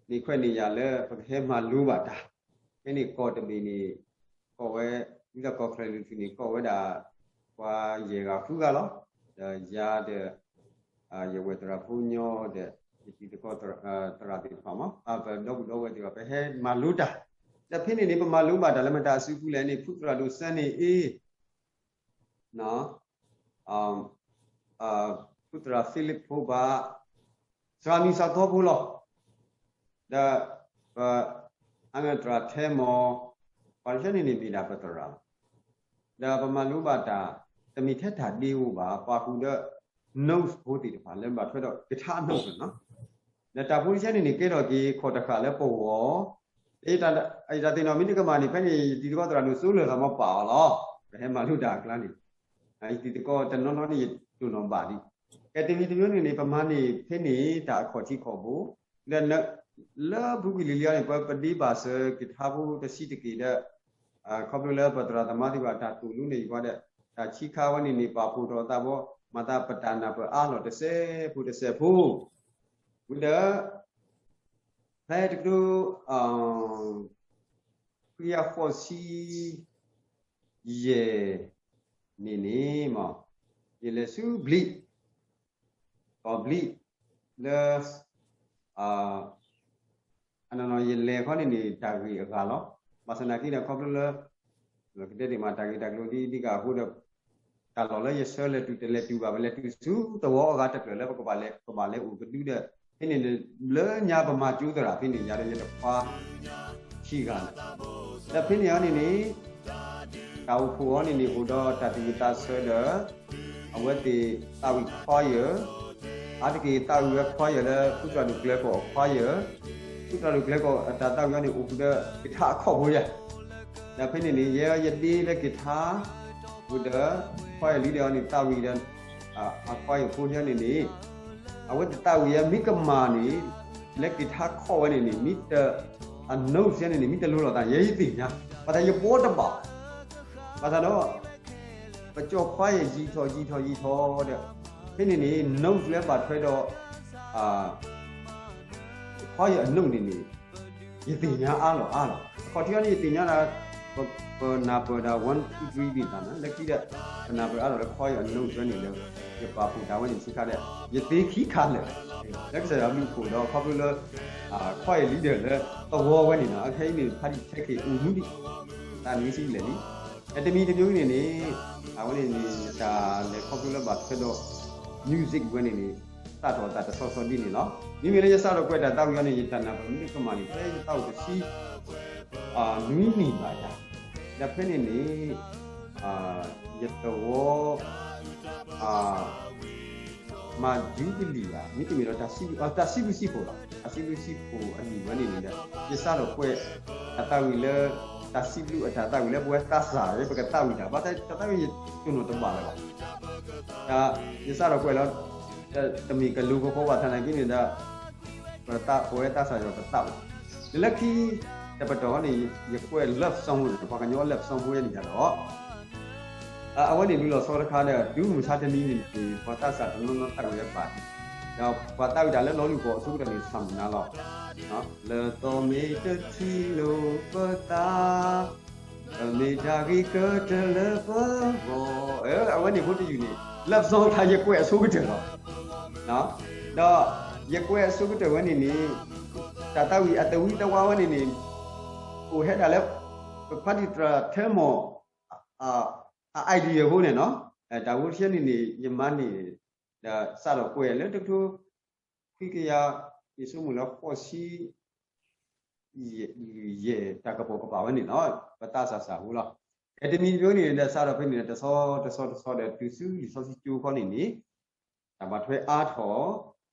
န့ၢ်ခွဲးန့ၢ်ယာ်လၢပကဟဲမၤလိဘၣ်တၢ်, ဖဲန့ၣ်ကီၢ်တဘ့ၣ်န့ၣ် ကီၢ်ဝဲ ဒ်သိးကီၢ်ချၢၣ်လွံၢ်ထူၣ်န့ၣ် ကီၢ်ဝဲဒၣ် ပှၤယဲၢ်ဂၤဃုဂၤလီၤ. ဒီးယၤဒီး ယဝဲၢ်သရၣ်ဖိညီဒီး ယတံၤသကိးသရၣ်သ့ၣ်တဖၣ်မး ပဒီပုၢ်ဒီဝဲၢ်သ့ၣ်တဖၣ် ပဟဲမၤလိတၢ်, ဒီးဖဲန့ၣ်န့ၣ် ပမၤလိဘၣ်တၢ်လၢမတၤအစုပူၤလဲၣ်န့ၣ် ဖုသရၣ်ဒိၣ်စၢန့ၣ်အ့ ဖုသရၣ် Philip ဖိဘၣ် စှၤမံၤစှၤသီဖိလီၤ. ဒီး ပ အမ့ၢ်သရၣ်ထဲမီၤ ပှၤတဖၣ်န့ၣ်န့ၣ်မ့ၢ်ဒၣ်ပသရၣ်လီၤ. ဒီးပမၤလိဘၣ်တၢ် တမ့ၢ်ထဲတၢ်ဒ့အိၣ်ဘၣ် ပာ်ဃုာ်ဒီး notes ဖိသ့ၣ်တဖၣ် လၢဘၣ်ထွဲဒီး guitar notes န့ၣ်လီၤ. ဒီးတၢ်ဖိတဆၢန့ၣ်န့ၣ် ကဲထီၣ်က့ၤခီၣ်တဃာ်လၢပဂီၢ် ယတၢ်သ့ၣ်နီၣ်မ့ၢ်တကမၣ်န့ၣ် ဖဲန့ၣ် ယတံၤသကိးသရၣ်ဒိၣ်စိလၢာ်သးမ့ၢ်ပာ်အီၤလီၤ. ပဟဲမၤလိတၢ်အကျါန့ၣ် ယတံၤသကိးတနီၤနီၤန့ၣ် ယတိၢ်နီၣ်ဘၣ်ဒံး ကဲတမံၤတမံၤန့ၣ်န့ၣ် ပမၤန့ၢ်ဖဲန့ၣ် တၢ်အခီၣ်ထံးခီၣ်ဘိ ဒီး လၢဖုကွံာ်လံၤလံၤအံၤန့ၣ် ပပဒ့ဘၣ်စၢၤက့ၤထါဖိတဆံးတက့ၢ်ဒီး ခီဖျိလၢပသရၣ်သမါသ့ၣ်တဖၣ်တၢ်သိၣ်လိန့ၣ်ယွၤဒီး တၢ်ဆံးခါဝဲန့ၣ်န့ၣ် ပာ်ဖှိၣ်ထီၣ်အသးဘီ မၤသးပတၢ်နၢ်ပၢၢ်အါလီၤတစဲးဖိတစဲးဖိ ဝံၤဒီး ဖဲတကထိ ခွံကယၤဃိးဆံယဲၢ်န့ၣ်န့ၣ် ယလဲၤဆူဘျံး ကီၢ်ဘျံး လၢ အနီၢ်နီၢ်ယလဲၤခီန့ၣ်န့ၣ် တၢ်ဂ့ၢ်အဂၤလီၤ. ဘၣ်ဆၣ်သနာ်က့ဒီး ခီဖျိလၢ ကတဲတ့ၢ်မးတၢ်ဂ့ၢ်တၢ်ကျိၤဒ်ဒ်ကးအဃိဒီး တၢ်လီၢ်လၢယဆၢလဲၤတုၤတလဲၤတုၤဘၣ် ပလဲၤတုၤဆူသဝီအဂၤတဖျၢၣ်လၢပကဘၣ်လဲၤ ကဘၣ်လဲၤအိၣ်ကဒုဒီး ဖဲန့ၣ်န့ၣ် လၢညါပမၤကၠိသရၣ်ဖဲန့ၣ် ယၤဒီးယတခွါခံဂၤန့ၣ် ဒီးဖဲန့ၣ်အံၤန့ၣ်န့ၣ် တၢ်အိၣ်ဖှိၣ်အံၤန့ၣ်န့ၣ် အိၣ်ဒီးတၢ်သူၣ်ဝံၣ်သးဆၢဒီး အဝဲသ့ၣ်သးဝံၣ် choir အါတက့ၢ်သးဝံၣ်ဝဲ choir လၢ ဖုသရၣ်ဒိၣ်ကျဲကီၢ် choir ဖုသရၣ်ဒိၣ်ကျဲကီၢ်အတၢ်သးဝံၣ်အံၤန့ၣ် အိၣ်ဃုာ်ဒီးက့ၤထါအခီၣ်ဖိယၤ ဒီးဖဲန့ၣ်န့ၣ် ယဲယဒ့လၢက့ၤထါ အိၣ်ဒီး choir leader အံၤန့ၣ် သးဝံၣ်ဒီး အ choir ဖိယၤန့ၣ်န့ၣ် အဝဲသ့ၣ်သးဝံၣ်ယၤ မ့ၢ်ကမၣ်န့ၣ် လၢက့ၤထါခီၣ်ဝဲန့ၣ်န့ၣ် မ့ၢ်တ အ note ယၤန့ၣ်န့ၣ် မ့ၢ်တလိၤလိာ်သး ယဲယသ့ၣ်ညါ ဘၣ်ဆၣ်ယဘှီတဘၣ် ဘၣ်ဆၣ်ဒီး ပကၠီ choir ယံၤထီၣ်ယံၤထီၣ်ယံၤထီၣ်ဒီး ဖဲန့ၣ်န့ၣ် note လၢဘၣ်ထွဲဒီး choir အ note န့ၣ်န့ၣ် ယသ့ၣ်ညါအါလီၤအါလီၤ အခီၣ်ထံးအံၤန့ၣ် ယသ့ၣ်ညါဒီး ပနၢ်ပၢၢ်ဒီး one two three ဒ်သိးန့ၣ် လၢခံဒီး ပနၢ်ပၢၢ်အါလီၤလၢ choir အ note ဝဲန့ၣ်ဒီး ယပာ်ဖှိၣ်တၢ်ဝဲန့ၣ်ဆံးခါဒီး ယသ့ခံခါလၢာ် လၢကစၢ်ယွၤဘျုးဖှိၣ်ဒီး ခီဖျိလၢ choir leader လၢသဝီဝဲန့ၣ်နီၤ အခဲအံၤန့ၣ် ဖါတံၢ်ထဲက့ၤအိၣ်မူဒံး တၢ်နွံဆံလဲၣ်လံ တမံၤတမံၤန့ၣ်န့ၣ် အဝဲန့ၣ်န့ၣ် ယတၢ်လဲၤခီဖျိလၢဘၣ်ထွဲဒီး music ဝဲန့ၣ်န့ၣ် စးထီၣ်အသးတဆီဆီဒ်န့ၣ်လီၤ. မ့မ့ၢ်လၢယစးထီၣ်ကွဲးတၢ်သးဝံၣ်အံၤန့ၣ် ယတၢ်နၢ်ပၢၢ်မ့ၢ်တကမၣ်န့ၣ် ဖဲယသးအိၣ်တဆံ နွံနံၣ်ဘၣ်ယၤ ဒီးဖဲန့ၣ်န့ၣ် ယသဝီ မၤယူဘလံၣ်ဘၣ် မ့တမ့ၢ်ဒီး တၢ်စံးဘျုးစံးဖှိၣ်လီၤ. တၢ်စံးဘျုးစံးဖှိၣ်အနံၣ်ဝဲန့ၣ်န့ၣ်ဒီး ယစးထီၣ်ကွဲးတၢ်သးဝံၣ်လၢ တၢ်စံးဘျုးအတၢ်သးဝံၣ်လၢပဝဲသးစၢ်လၢ ပကသးဝံၣ်တၢ် ဘၣ်ဆၣ်တၢ်သးဝံၣ်ယတိၢ်နီၣ်တဘၣ်လၢၤဘၣ် ဒီးယစးထီၣ်ကွဲးလီၤ တမ့ၢ်ကလူၤကဖီဘၣ်ဆၣ်သနာ်က့န့ၣ်ဒီး ပဝဲသးစၢ်ယွၤပသးဝံၣ် ဒီးလၢခံ တပတီၢ်န့ၣ် ယကွဲး love song န့ၣ် ပှၤကညီ love song ဖိယဲန့ၣ်ယၤဒီး အဝဲန့ၣ်ဒုးလီၤဆီတခါဒီး တုၤမုၢ်ဆါတနံၤန့ၣ်န့ၣ် ပှၤသးစၢ်တနီၤနီၤသးဝံၣ်ဝဲဘၣ် ဒီးပှၤသးဝံၣ်တၢ်လၢလီၤလုၢ်ပှီၢ်အဆိကတၢၢ်န့ၣ် ဆၣ်မုၢ်နၤလီၤ လၢသီမ့ၢ်တထံၣ်လိာ်ပသး ပမ့ၢ်တၢ်ဂ့ၤကတၢၢ်လၢပဂီၢ် အဝဲန့ၣ်ဖိတယုၢ်န့ၣ် love song တခါယကွဲးအဆိကတၢၢ်လီၤ ဒီးယကွဲးအဆိကတၢၢ်ဝဲန့ၣ်န့ၣ် တၢ်သးဝံၣ်အသဝံသဝါဝဲန့ၣ်န့ၣ် အိၣ်ဟဲဒၣ်လၢ ပဖါတံၢ်သရၣ်ထဲမီၤ အ idea ဖိန့ၣ်နီၤ တၢ်ဖိတဆၢန့ၣ်န့ၣ် ယမၤန့ၢ် ဒီးစးထီၣ်ကွဲးလၢတကထိ ခွံကယၤ ယဆိကမိၣ်လၢဃိးဆံ ယဲၢ်တၢ်ကပိာ်ကပၤဝဲန့ၣ်လီၤ ပသးစၢ်စၢ်ဖိလီၤ. ကဲတမံၤတမံၤန့ၣ်ဒီး စးထီၣ်ဖဲန့ၣ်ဒီး တဆီတဆီတဆီဒီး တုၤဆူလံာ်စီဆှံကၠိခီန့ၣ်န့ၣ် တၢ်ဘၣ်ထွဲအါထီၣ်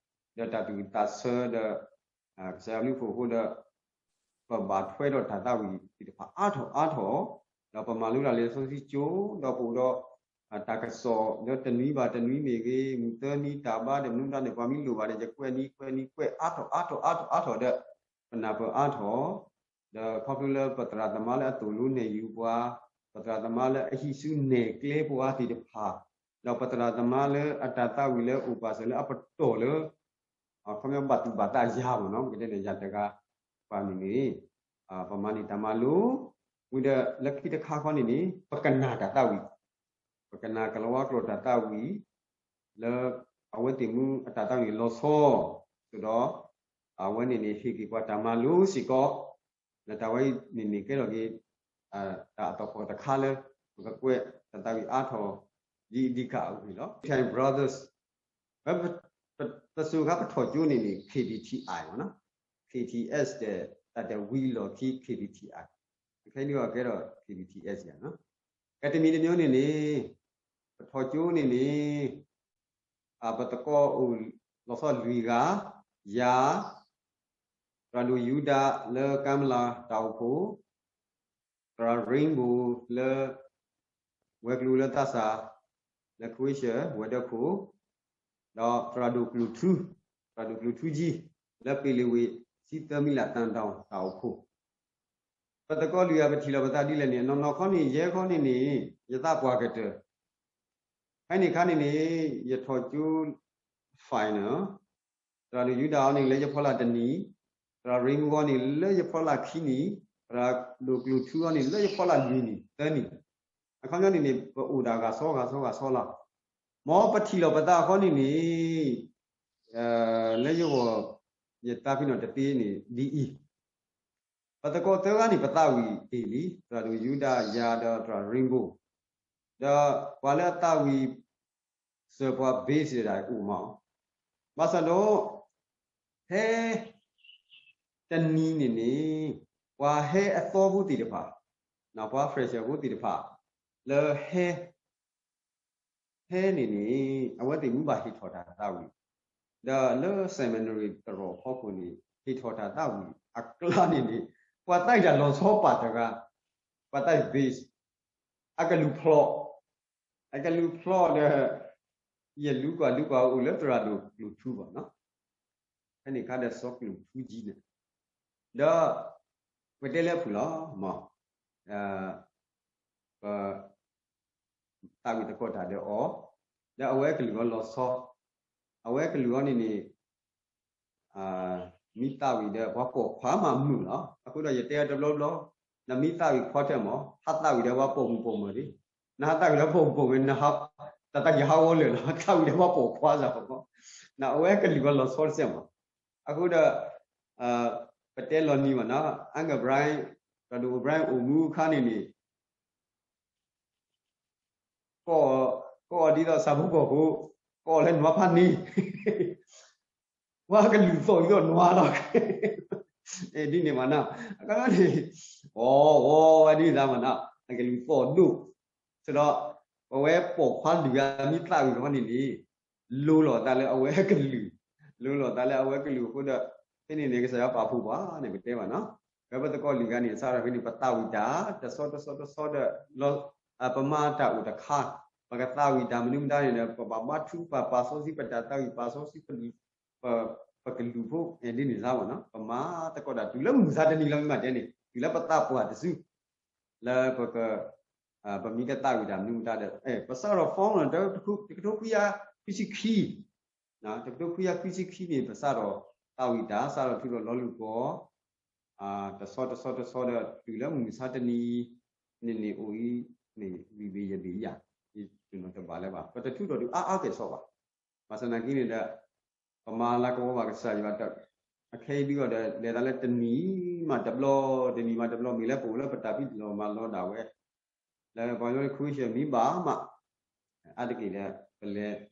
ဒီးတၢ်သူၣ်ဝံၣ်သးဆၢဒီး ကစၢ်ယွၤဘျုးဖှိၣ်အဃိဒီး ပဘၣ်ထွဲဒီးတၢ်သးဝံၣ်သ့ၣ်တဖၣ်အါထီၣ်အါထီၣ် ဒီးပမၤလိတၢ်လၢလံာ်စီဆှံကၠိ ဒီးပအိၣ်ဒီး တၢ်ကစီၣ်လၢတနွံဘၣ်တနွံမ့ၢ်ဂ့ၤ မုၢ်သၢနံၤတၢ်ဘါဒီးမနုၤတၢ်န့ၣ် ပှၤမ့ၢ်လိၣ်ဘၣ်ဒီး ယကွဲးနံၤကွဲးနံၤကွဲးအါထီၣ်အါထီၣ်အါထီၣ်အါထီၣ်ဒီး ပနၢ်ပၢၢ်အါထီၣ် ဒီးခီဖျိလၢပသရၣ်သမါလၢအသိၣ်လိနဲၣ်ယုၤပှၤ ပသရၣ်သမါလၢအဟံးစုနဲၣ်ကျဲပှၤသ့ၣ်တဖၣ် ဒီးပသရၣ်သမါလၢအတၢ်သးဝံၣ်လၢအိၣ်ပာ်စၢၤလၢအပတီၢ်လၢ အခီပညီဘၣ်သူၣ်ဘၣ်သးယၤမ့ၢ်နီၤ ကတဲန့ၣ် ယၤတဂၤ ပှၤန့ၣ်န့ၣ် ပမၤန့ၢ်တၢ်မၤလိ ဝံၤဒီးလၢခံတခါခီန့ၣ်န့ၣ် ပကနၣ်တၢ်သးဝံၣ် ပကနၣ်ကလၤဝါကျိာ်တၢ်သးဝံၣ် လၢ အဝဲသ့ၣ်မူအတၢ်သးဝံၣ်န့ၣ်လီၤဆီ သိးဒီး အဝဲန့ၣ်န့ၣ် ဟ့ၣ်က့ၤပှၤတၢ်မၤလိစ့ၢ်ကီး, လၢတၢ်ဝဲအံၤန့ၣ်န့ၣ်ကဲထီၣ်က့ၤ တၢ်အသဟီၣ်တခါလၢ ပကကွဲးတၢ်သးဝံၣ်အါထီၣ် ဒ်အဓိကအဂ့ၢ်လီၤ. Time Brothers ပ ပစိၤခါပထီၣ်ကၠိန့ၣ်န့ၣ် K B T I မ့ၢ်နီၤ, K T S ဒီး တၢ်တဝံၤလီၢ်ခံ K B T I, ခဲအံၤဒ်အကဲထီၣ် K B T S ယၤနီၤ. ကတမံၤတမံၤန့ၣ်န့ၣ် ပထီၣ်ကၠိန့ၣ်န့ၣ် ပသကိးအိၣ်လီၤဆီလွံၢ်ဂၤ, ယၤ, သရၣ်ဒိၣ်ယူဒၤလၢကၢမလၤတၢ်အိၣ်ဖှိၣ်, သရၣ် Rainbow လၢ ဝဲၤကျိၤလၢသးစၢ် လၢ Croatia ဝဲၤဒၢးခိၣ်, ဒီးသရၣ်ဒိၣ်ကျိၣ်ထူ, သရၣ်ဒိၣ်ကျိၣ်ထူကၠံ လၢပ့ၤလ့ဝ့ၢ် ဆံသၢမံလးသၣ်ဒီးတၢ်အိၣ်ဖှိၣ် ပသကိးလွံၢ်ဂၤပထံၣ်လိာ်ပသးဒ်လဲၣ်န့ၣ် အနီၢ်နီၢ်ခီန့ၣ် ယဲခီန့ၣ်န့ၣ် ယသးပှၢ်ကတၢၢ်, ဖဲန့ၣ်အခါန့ၣ်န့ၣ် ယထီၣ်ကၠိ final, သရၣ်ဒိၣ်ယူဒၤအီၤန့ၣ် လၢယဖီလာ်တနံၣ်, သရၣ် Rainbow အီၤန့ၣ် လၢယဖီလာ်ခံနံၣ်, သရၣ်ဒိၣ်ကျိၣ်ထူအီၤန့ၣ် လၢယဖီလာ်လွံၢ်နံၣ် သၢနံၣ်, အခီပညီန့ၣ်န့ၣ် ပအိၣ်ဒၣ်ဂၤဆီဂၤဆီဂၤဆီလီၤ. မ်ပထံၣ်လိာ်ပသးအခီန့ၣ်န့ၣ် လၢယဂီၢ် ယသးပ့ၤနီၣ်တသ့န့ၣ် ဒ်အံၤ, ပသကိးသၢဂၤန့ၣ် ပသးဝံၣ်တ့ၢ်လံ, သရၣ်ဒိၣ်ယူဒၤ, ယၤဒီးသရၣ် Rainbow, ဒီးပှၤလၢအသးဝံၣ်စၢၤပှၤ base ဒၣ်အိၣ်မး, ဘၣ်ဆၣ်ဒီး ဖဲတနံၤန့ၣ်န့ၣ် ပှၤဟဲအသီဖိသ့ၣ်တဖၣ်, ပှၤ fresher ဖိသ့ၣ်တဖၣ် လၢဟဲ ဟဲန့ၣ်န့ၣ် အဝဲသ့ၣ်မူဘၣ်ဟ့ၣ်ထီၣ်တၢ်သးဝံၣ်, ဒီးလၢ seminary သရိာ်ဖီခိၣ်န့ၣ် ဟ့ၣ်ထီၣ်တၢ်သးဝံၣ်အကျါန့ၣ်န့ၣ် ပှၤသးဝံၣ်တၢ်လီၤဆီပာ်တဂၤ, ပှၤသးဝံၣ် base အကလူၤဖျိး, အကလူၤဖျိးဒီး ယလူၤကွၢ်လူၤကွၢ်အိၣ်လၢသရၣ်ဒိၣ်ကျိၣ်ထူဘၣ်နီၤ, ဖဲန့ၣ်အခါဒီးစီၤကျိၣ်ထူကၠံန့ၣ်, ဒီး ပတဲလၢအပူၤလီၤမး, ပ သးဝံၣ်သကိးတၢ်ဒီးအီၤ, ဒီးအဝဲကလူၤအီၤလီၤဆီ, အဝဲကလူၤအီၤန့ၣ်န့ၣ် မ့ၢ်သးဝံၣ်ဒီးပှၤပိာ်ခွါမးမုာ်လီၤ. အဃိဒီးယတဲအီၤတဘျီဘျီ, နမ့ၢ်သးဝံၣ်ခွါထဲမး ဟးသးဝံၣ်ဒီးပှၤပိာ်မုၣ်ပိာ်မၢၤဒၣ်, နဟးသးဝံၣ်ဒီးပိာ်မုၣ်ပိာ်မၢၤ နဟး တၢ်သးကဟးဂီၤလၢာ်လီၤ, သးဝံၣ်ဒီးပှၤပိာ်ခွါစ့ၢ်ကီး, နအဝဲကလူၤအီၤလီၤဆီတစဲးမး, အဃိဒီး ပတဲလီၤနံၤမးနီၤ, အါဂၤ Brian, သရၣ်ဒိၣ် Brian အိၣ်မူအခါန့ၣ်န့ၣ် ကိးအီၤဒ်သိးဆၣ်ဖိကီၢ်ဖိ, ကိးအီၤလၢနွါဖးန့ၣ်, ပှၤကလုၢ်သီၣ်ဒ်သိးနွါလီၤ, ဒ်န့ၣ်မးနီၤ, အခါန့ၣ် အီၤဝဲဒ်န့ၣ်မးနီၤ, အကလုၢ်သီၣ်ဒိၣ်, ဆိုတော့ ပဝဲပိာ်ခွါလုၢ်ဂၤမ့ၢ်သးဝံၣ်တခီန့ၣ်န့ၣ် လိၤလိာ်သးလၢအဝဲကလုၢ်, လိၤလိာ်သးလၢအဝဲကလုၢ်အဃိဒီး ဖဲန့ၣ်န့ၣ် ကစၢ်ယွၤပာ်ဖှိၣ်ပှၤန့ၣ် ပတဲဘၣ်နီၤ, ပဝဲပသကိးလုၢ်ဂၤန့ၣ် စးထီၣ်ဖဲန့ၣ် ပသးဝံၣ်တၢ် တဆီတဆီတဆီဒီး ပမၤတၢ်အိၣ်တခါ, ပကသးဝံၣ်တၢ်မနုၤမတၤန့ၣ်ဒီး ပဘၣ်ဘါထုကဖၣ် ပာ်စီဆှံပတၢ်သးဝံၣ် ပာ်စီဆှံ ပကလုၢ်ဖိ ဒ်န့ၣ်စ့ၢ်မးနီၤ, ပမၤသကိးတၢ်တုၤလၢမုၢ်မဆါတနံၤလီၤ မ့ၢ်တဲန့ၣ် တုၤလၢပသးပှၢ်တစု လၢပက ပမ့ၢ်တသးဝံၣ်တၢ်မနုၤမတၤဒီး ပစးထီၣ် form နီၤ တကထိခွံကယၤခွံဆံခံ, တကထိခွံကယၤခွံဆံခံန့ၣ် ပစးထီၣ်သးဝံၣ်တၢ် စးထီၣ်ထုးထီၣ်လီၤလူၤကီၢ် တဆီတဆီတဆီဒီး တုၤလၢမုၢ်မဆါတနံၤ န့ၣ်န့ၣ်အိၣ်အံၤန့ၣ် ဝံၤဘ့ၣ်ယဘ့ၣ်ယၤ ယတနီၤတဘၣ်လၢၤဘၣ် ပတထုးထီၣ်ဒုးအါအါကဲၣ်ဆိးဘၣ်, ဘၣ်ဆၣ်သနာ်က့န့ၣ်ဒီး ပမၤလၤကပီၤဘၣ်ကစၢ်ယွၤ အခဲအံၤဒုးအီၤဒီး လဲၤသးလၢတနံၤမးတဘျီ တနံၤမးတဘျီ မ့ၢ်လၢပအိၣ်လၢပတၢ်ဖံးတၢ်မၤလီၤဒၣ်ဝဲ လၢပှၤကညီ Christian မ့ၢ်ဘၣ်မး အါတက့ၢ်ဒီး ပလဲၤ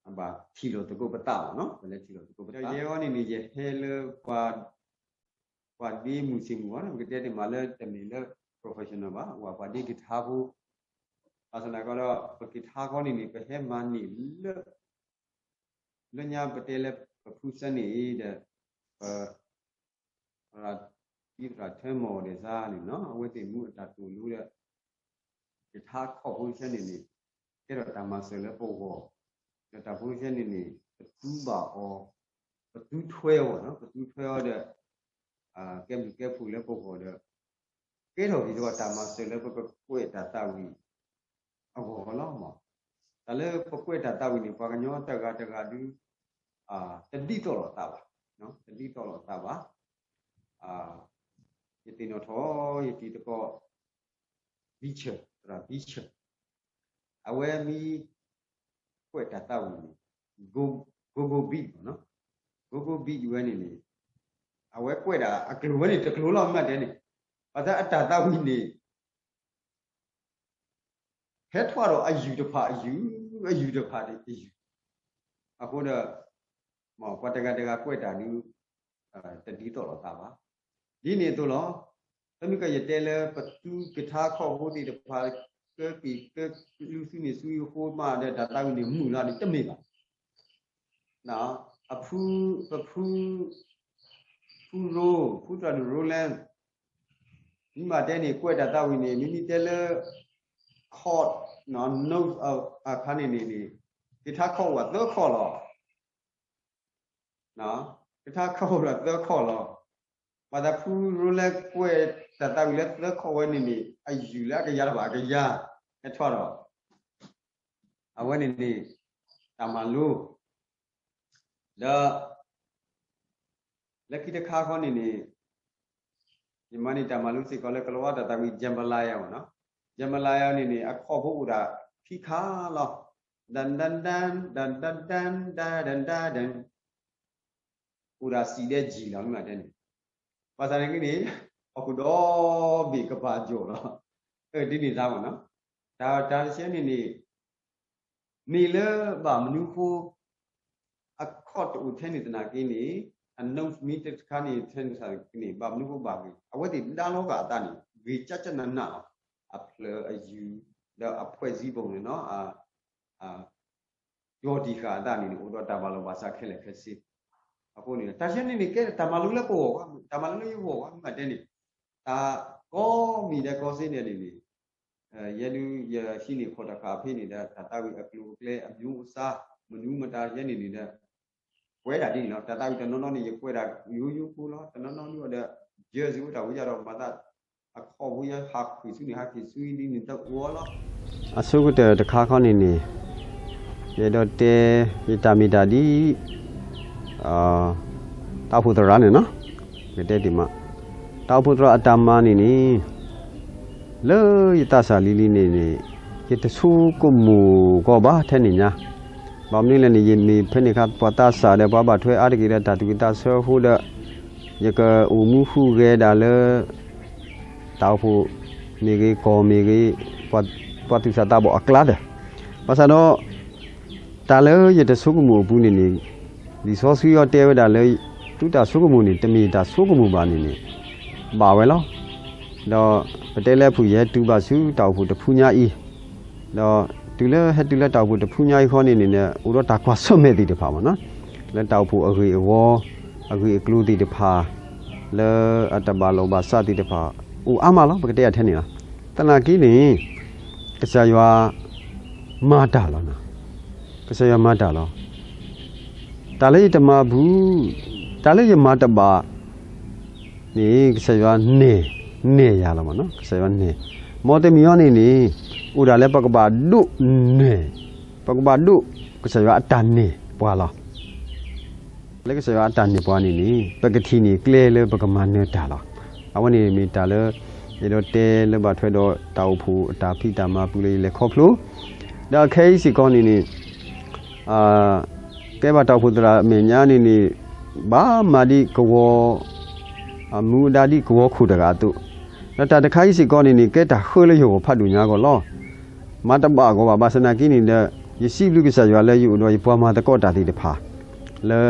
အဘၣ်ထံၣ်လိာ်သကိးပသးဘၣ်နီၤ ပလဲၤထံၣ်လိာ်သကိးပသး ယဲအံၤန့ၣ်န့ၣ် ယဟဲလၢ ပှၤဒ့မုၢ်ဆ့ၣ်မုၢ်ဂီၤ ပကတဲတ့ၢ်မးလၢတမ့ၢ်လၢ professional ဘၣ် ပှၤဒ့က့ၤထါဖိ ဘၣ်ဆၣ်သနာ်က့ဒီး ပက့ၤထါခီန့ၣ်န့ၣ် ပဟဲမၤန့ၢ်လၢ လၢညါပတဲလၢပဖုစဲန့ၣ်ဒီး ပ သရၣ်ထၢမီၢ်ဒဲးစါန့ၣ်နီၤ အဝဲသ့ၣ်မူအတၢ်သိၣ်လိဒီး က့ၤထါခီၣ်ဖိစဲန့ၣ်န့ၣ် ကဲထီၣ်တၢ်မၤစၢၤလၢပဂီၢ် ဒီးတၢ်ဖိစဲန့ၣ်န့ၣ် ပသူဘၣ်အီၤ ပသူထွဲအီၤနီၤ ပသူထွဲအီၤဒီး ကဲဘျုးကဲဖှိၣ်လၢပဂီၢ်ဒီး ကဲထီၣ်က့ၤစ့ၢ်ကီးတၢ်မၤစၢၤလၢပကကွဲးတၢ်သးဝံၣ်အဂီၢ်လီၤမး. တၢ်လၢပကွဲးတၢ်သးဝံၣ်န့ၣ် ပှၤကညီတဂၤတဂၤဒုး တဒ်သိးလိာ်သးဘၣ်, တဒ်သိးလိာ်သးဘၣ်. ယသ့ၣ်နီၣ်ထီၣ် ယတံၤသကိး Beecher သရၣ် Beecher အဝဲမ့ၢ်ကွဲးတၢ်သးဝံၣ်န့ၣ် Go-Gold Beach နီၤ, Gold Gold Beach ဝဲန့ၣ်န့ၣ် အဝဲကွဲးဒၣ်အကျိၤဝဲန့ၣ်တကျိၤလီၤ မ့ၢ်တဲန့ၣ်, ဘၣ်ဆၣ်အတၢ်သးဝံၣ်န့ၣ် ဟဲထီၣ်ဒီးအယုၢ်တဖၣ်အယုၢ်, အယုၢ်တဖၣ်အယုၢ်, အဃိဒီး ပှၤတဂၤတဂၤကွဲးတၢ်ဒုး တဒ်သိးလိာ်သးဘၣ်. ဒ်န့ၣ်အသိးလီၤ. တမ့ၢ်ကယတဲလၢပသူကထါခီၣ်ဖိသ့ၣ်တဖၣ် ကဲက့ၤကဲကလုာ်သုန့ၣ် သုအဃိမးဒီးတၢ်သးဝံၣ်န့ၣ်မုာ်လီၤန့ၣ်တမ့ၢ်ဘၣ်. အဖု, ပဖု, ဖုရိ, ဖုသရၣ်ဒိၣ် Roland မ့ၢ်တဲန့ၣ် ကွဲးတၢ်သးဝံၣ်န့ၣ် မ့မ့ၢ်တဲလၢ court နီၤ အခါန့ၣ်န့ၣ်န့ၣ် ကထါခီၣ်အိၣ်သၢခီၣ်လီၤ. ကထါခီၣ်အိၣ်ဒီးသၢခီၣ်လီၤ. ဘၣ်သးဖုရိလဲကွဲးတၢ်သးဝံၣ်လၢသၢခီၣ်ဝဲန့ၣ်န့ၣ် အယုၢ်လၢအကယၤတဘၣ်အကယၤ ဟဲထီၣ်ဒီး အဝဲန့ၣ်န့ၣ် တၢ်မၤလိ ဒီး လၢခံတခါခီန့ၣ်န့ၣ် ယမၤန့ၢ်တၢ်မၤလိစ့ၢ်ကီးလၢကလီၤဝါတၢ်သးဝံၣ် jambalaya မ့ၢ်နီၤ, jambalaya န့ၣ်န့ၣ် အခီၣ်ဖိအိၣ်ဒၣ်ခံခါလီၤ. ဒၣ်ဒၣ်ဒၣ် ဒၣ်ဒၣ်ဒၣ် ဒၣ်ဒၣ်ဒၣ်ဒၣ် အိၣ်ဒၣ်စံးဒဲကံလီၤ မ့ၢ်တဲန့ၣ်, ဘၣ်ဆၣ်န့ၣ်က့န့ၣ် ဟီၣ်ခိၣ်ဒီဘ့ၣ်ကပာ်ကၠီၣ်လီၤ. ဒ်န့ၣ်သးမ့ၢ်နီၤ, တၢ်တၢ်တဆဲန့ၣ်န့ၣ် မ့ၢ်လၢဘၣ်မနုၤဃိ အခီၣ်တအိၣ်ထဲန့ၣ်သနာ်က့န့ၣ် အနီၣ်မံတခါန့ၣ်ထဲန့ၣ်သနာ်က့န့ၣ် ဘၣ်မနုၤဃိဘၣ်ဂ့ၤ အဝဲသ့ၣ်ဒါလီၤဂာ်အသးန့ၣ် ဂ့ၤကၠၢ်ကၠၢ်နးနးလီၤ. အဖျၢၣ်အယုၢ် ဒီးအဖှဲးစံးဘိၣ်န့ၣ်နီၤ ကၠီတံၢ်ဃာ်အသးန့ၣ်န့ၣ် အိၣ်ဒီးတၢ်ဘၣ်လီၤဘၣ်စးခဲလၢာ်ခဲဆ့. အဃိန့ၣ် တၢ်ဆဲန့ၣ်န့ၣ် ကဲတၢ်မၤလိလၢပဂီၢ်, တၢ်မၤလိလၢယဂီၢ် မ့ၢ်တဲန့ၣ် တၢ်ကိးမံၤဒဲးကိးစ့ၢ်ဒဲးန့ၣ်န့ၣ် ယဲဒုးယဟံးန့ၢ်ခီၣ်တဃာ်ဖဲန့ၣ်ဒီး တၢ်သးဝံၣ်အကျိၤအကျဲအမျိုးအစား မနုၤမတၤယဲန့ၣ်န့ၣ်ဒီး ကွဲးဒၣ်ဒ်န့ၣ်လီၤ. တၢ်သးဝံၣ်တနီၤနီၤန့ၣ် ယကွဲးဒၣ်ယိယိဖိလီၤ. တနီၤနီၤဒုးဒီး ယဲစ့ၢ်ကီးတၢ်ဝံယၤဒီးမၤသး အခီၣ်ဖိယဟးဃ့ၢ်ဆူန့ၣ် ဟးဃ့ၢ်ဆူဒ်န့ၣ်တအိၣ်လီၤ. အဆိကတၢၢ်တခါခီန့ၣ်န့ၣ် ယအဲၣ်ဒိးတဲ ယတၢ်မ့ၢ်တၢ်ဒ် တၢ်အိၣ်ဖှိၣ်သရၣ်န့ၣ်နီၤ, ယတဲတ့ၢ်မး တၢ်အိၣ်ဖှိၣ်သရၣ်အတၢ်မၤန့ၣ်န့ၣ် လၢယသးစၢ်လံၤလံၤန့ၣ်န့ၣ် ယတဆိကမိၣ်ကီးဘၣ်ထဲန့ၣ်ညါ, ဘၣ်မနုၤလဲၣ်န့ၣ် ယမ့ၢ်ဖဲန့ၣ်အခါ ပှၤသးစၢ်ဒီးပှၤဘၣ်ထွဲအါတက့ၢ်ဒီးတၢ်သူၣ်ဝံၣ်သးဆၢအဃိဒီး ယကအိၣ်မူဟူးဂဲၤဒၣ်လၢ တၢ်အိၣ်ဖှိၣ်မ့ၢ်ဂ့ၤ ကီၢ်မ့ၢ်ဂ့ၤ ပှၤသူၣ်စၢ်သးဘီၣ်အကျါဒီး ဘၣ်ဆၣ်ဒီး တၢ်လၢယတဆိကမိၣ်အပူၤန့ၣ်န့ၣ် လံာ်စီဆှံအီၤတဲဝဲဒၣ်လၢ သုတၢ်ဆိကမိၣ်န့ၣ် တမ့ၢ်တၢ်ဆိကမိၣ်ဘၣ်န့ၣ်န့ၣ် ဘၣ်ဝဲလီၤ. ဒီးပတဲလၢအဖုၣ်ယဟဲတုၤဘၣ်ဆူတၢ်အိၣ်ဖှိၣ်တဖုညါအံၤ, ဒီးတုၤလၢဟဲတုၤလၢတၢ်အိၣ်ဖှိၣ်တဖုညါအံၤဃီန့ၣ်န့ၣ် အိၣ်ဒီးတၢ်ကွၢ်ဆၢၣ်မဲာ်သ့ၣ်တဖၣ်မ့ၢ်နီၤ, လၢတၢ်အိၣ်ဖှိၣ်အဂ့ၢ်အဝီ အဂ့ၢ်အကျိၤသ့ၣ်တဖၣ် လၢအတၢ်ဘၣ်လီၢ်ဘၣ်စးသ့ၣ်တဖၣ် အိၣ်အါမးလီၤ ပကတဲအထဲန့ၣ်လီၤ. သနာ်က့န့ၣ် ကစၢ်ယွၤမၤတၢ်လီၤ. ကစၢ်ယွၤမၤတၢ်လီၤ. တၢ်လၢယတမၤဘူး, တၢ်လၢယမၤတဘၣ်န့ၣ် ကစၢ်ယွၤနဲၣ်, နဲၣ်ယၤလီၤမ့ၢ်နီၤ, ကစၢ်ယွၤနဲၣ်. မ်တမံၤအံၤန့ၣ်န့ၣ် အိၣ်ဒၣ်လၢပကဘၣ်ဒိးနဲၣ်, ပကဘၣ်ဒိးကစၢ်ယွၤအတၢ်နဲၣ်ပှၤလီၤ. လၢကစၢ်ယွၤအတၢ်နဲၣ်ပှၤန့ၣ်န့ၣ် ပကထံၣ်န့ၢ်ကျဲလၢပကမၤနၢၤတၢ်လီၤ. အဝဲန့ၣ်မ့ၢ်တၢ်လၢ ယအဲၣ်ဒိးတဲလၢဘၣ်ထွဲဒီးတၢ်အိၣ်ဖှိၣ်အတၢ်ဖံးတၢ်မၤပူၤလၢယလဲၤခီဖျိ, ဒီးအခဲအံၤစ့ၢ်ကီးန့ၣ်န့ၣ် ကဲဘၣ်တၢ်အိၣ်ဖှိၣ်သရၣ်အမဲာ်ညါန့ၣ်န့ၣ် ဘၣ်မၤဒ်ကဝီၤ အမူအဒါဒ်ကဝီၤခိၣ်တဂၤအသိး, ဒီးတၢ်တခါအံၤစ့ၢ်ကီးန့ၣ်န့ၣ် ကဲတၢ်ဃၢလၢယဂီၢ်ဖးဒိၣ်ညါအဂီၢ်လီၤ. မၤတဘၣ်အဂီၢ်ဘၣ် ဘၣ်ဆၣ်သနာ်က့န့ၣ်ဒီး ယစံးဘျုးကစၢ်ယွၤလၢယအိၣ်ဒီးယပှၤမၤသကိးတၢ်သ့ၣ်တဖၣ် လၢ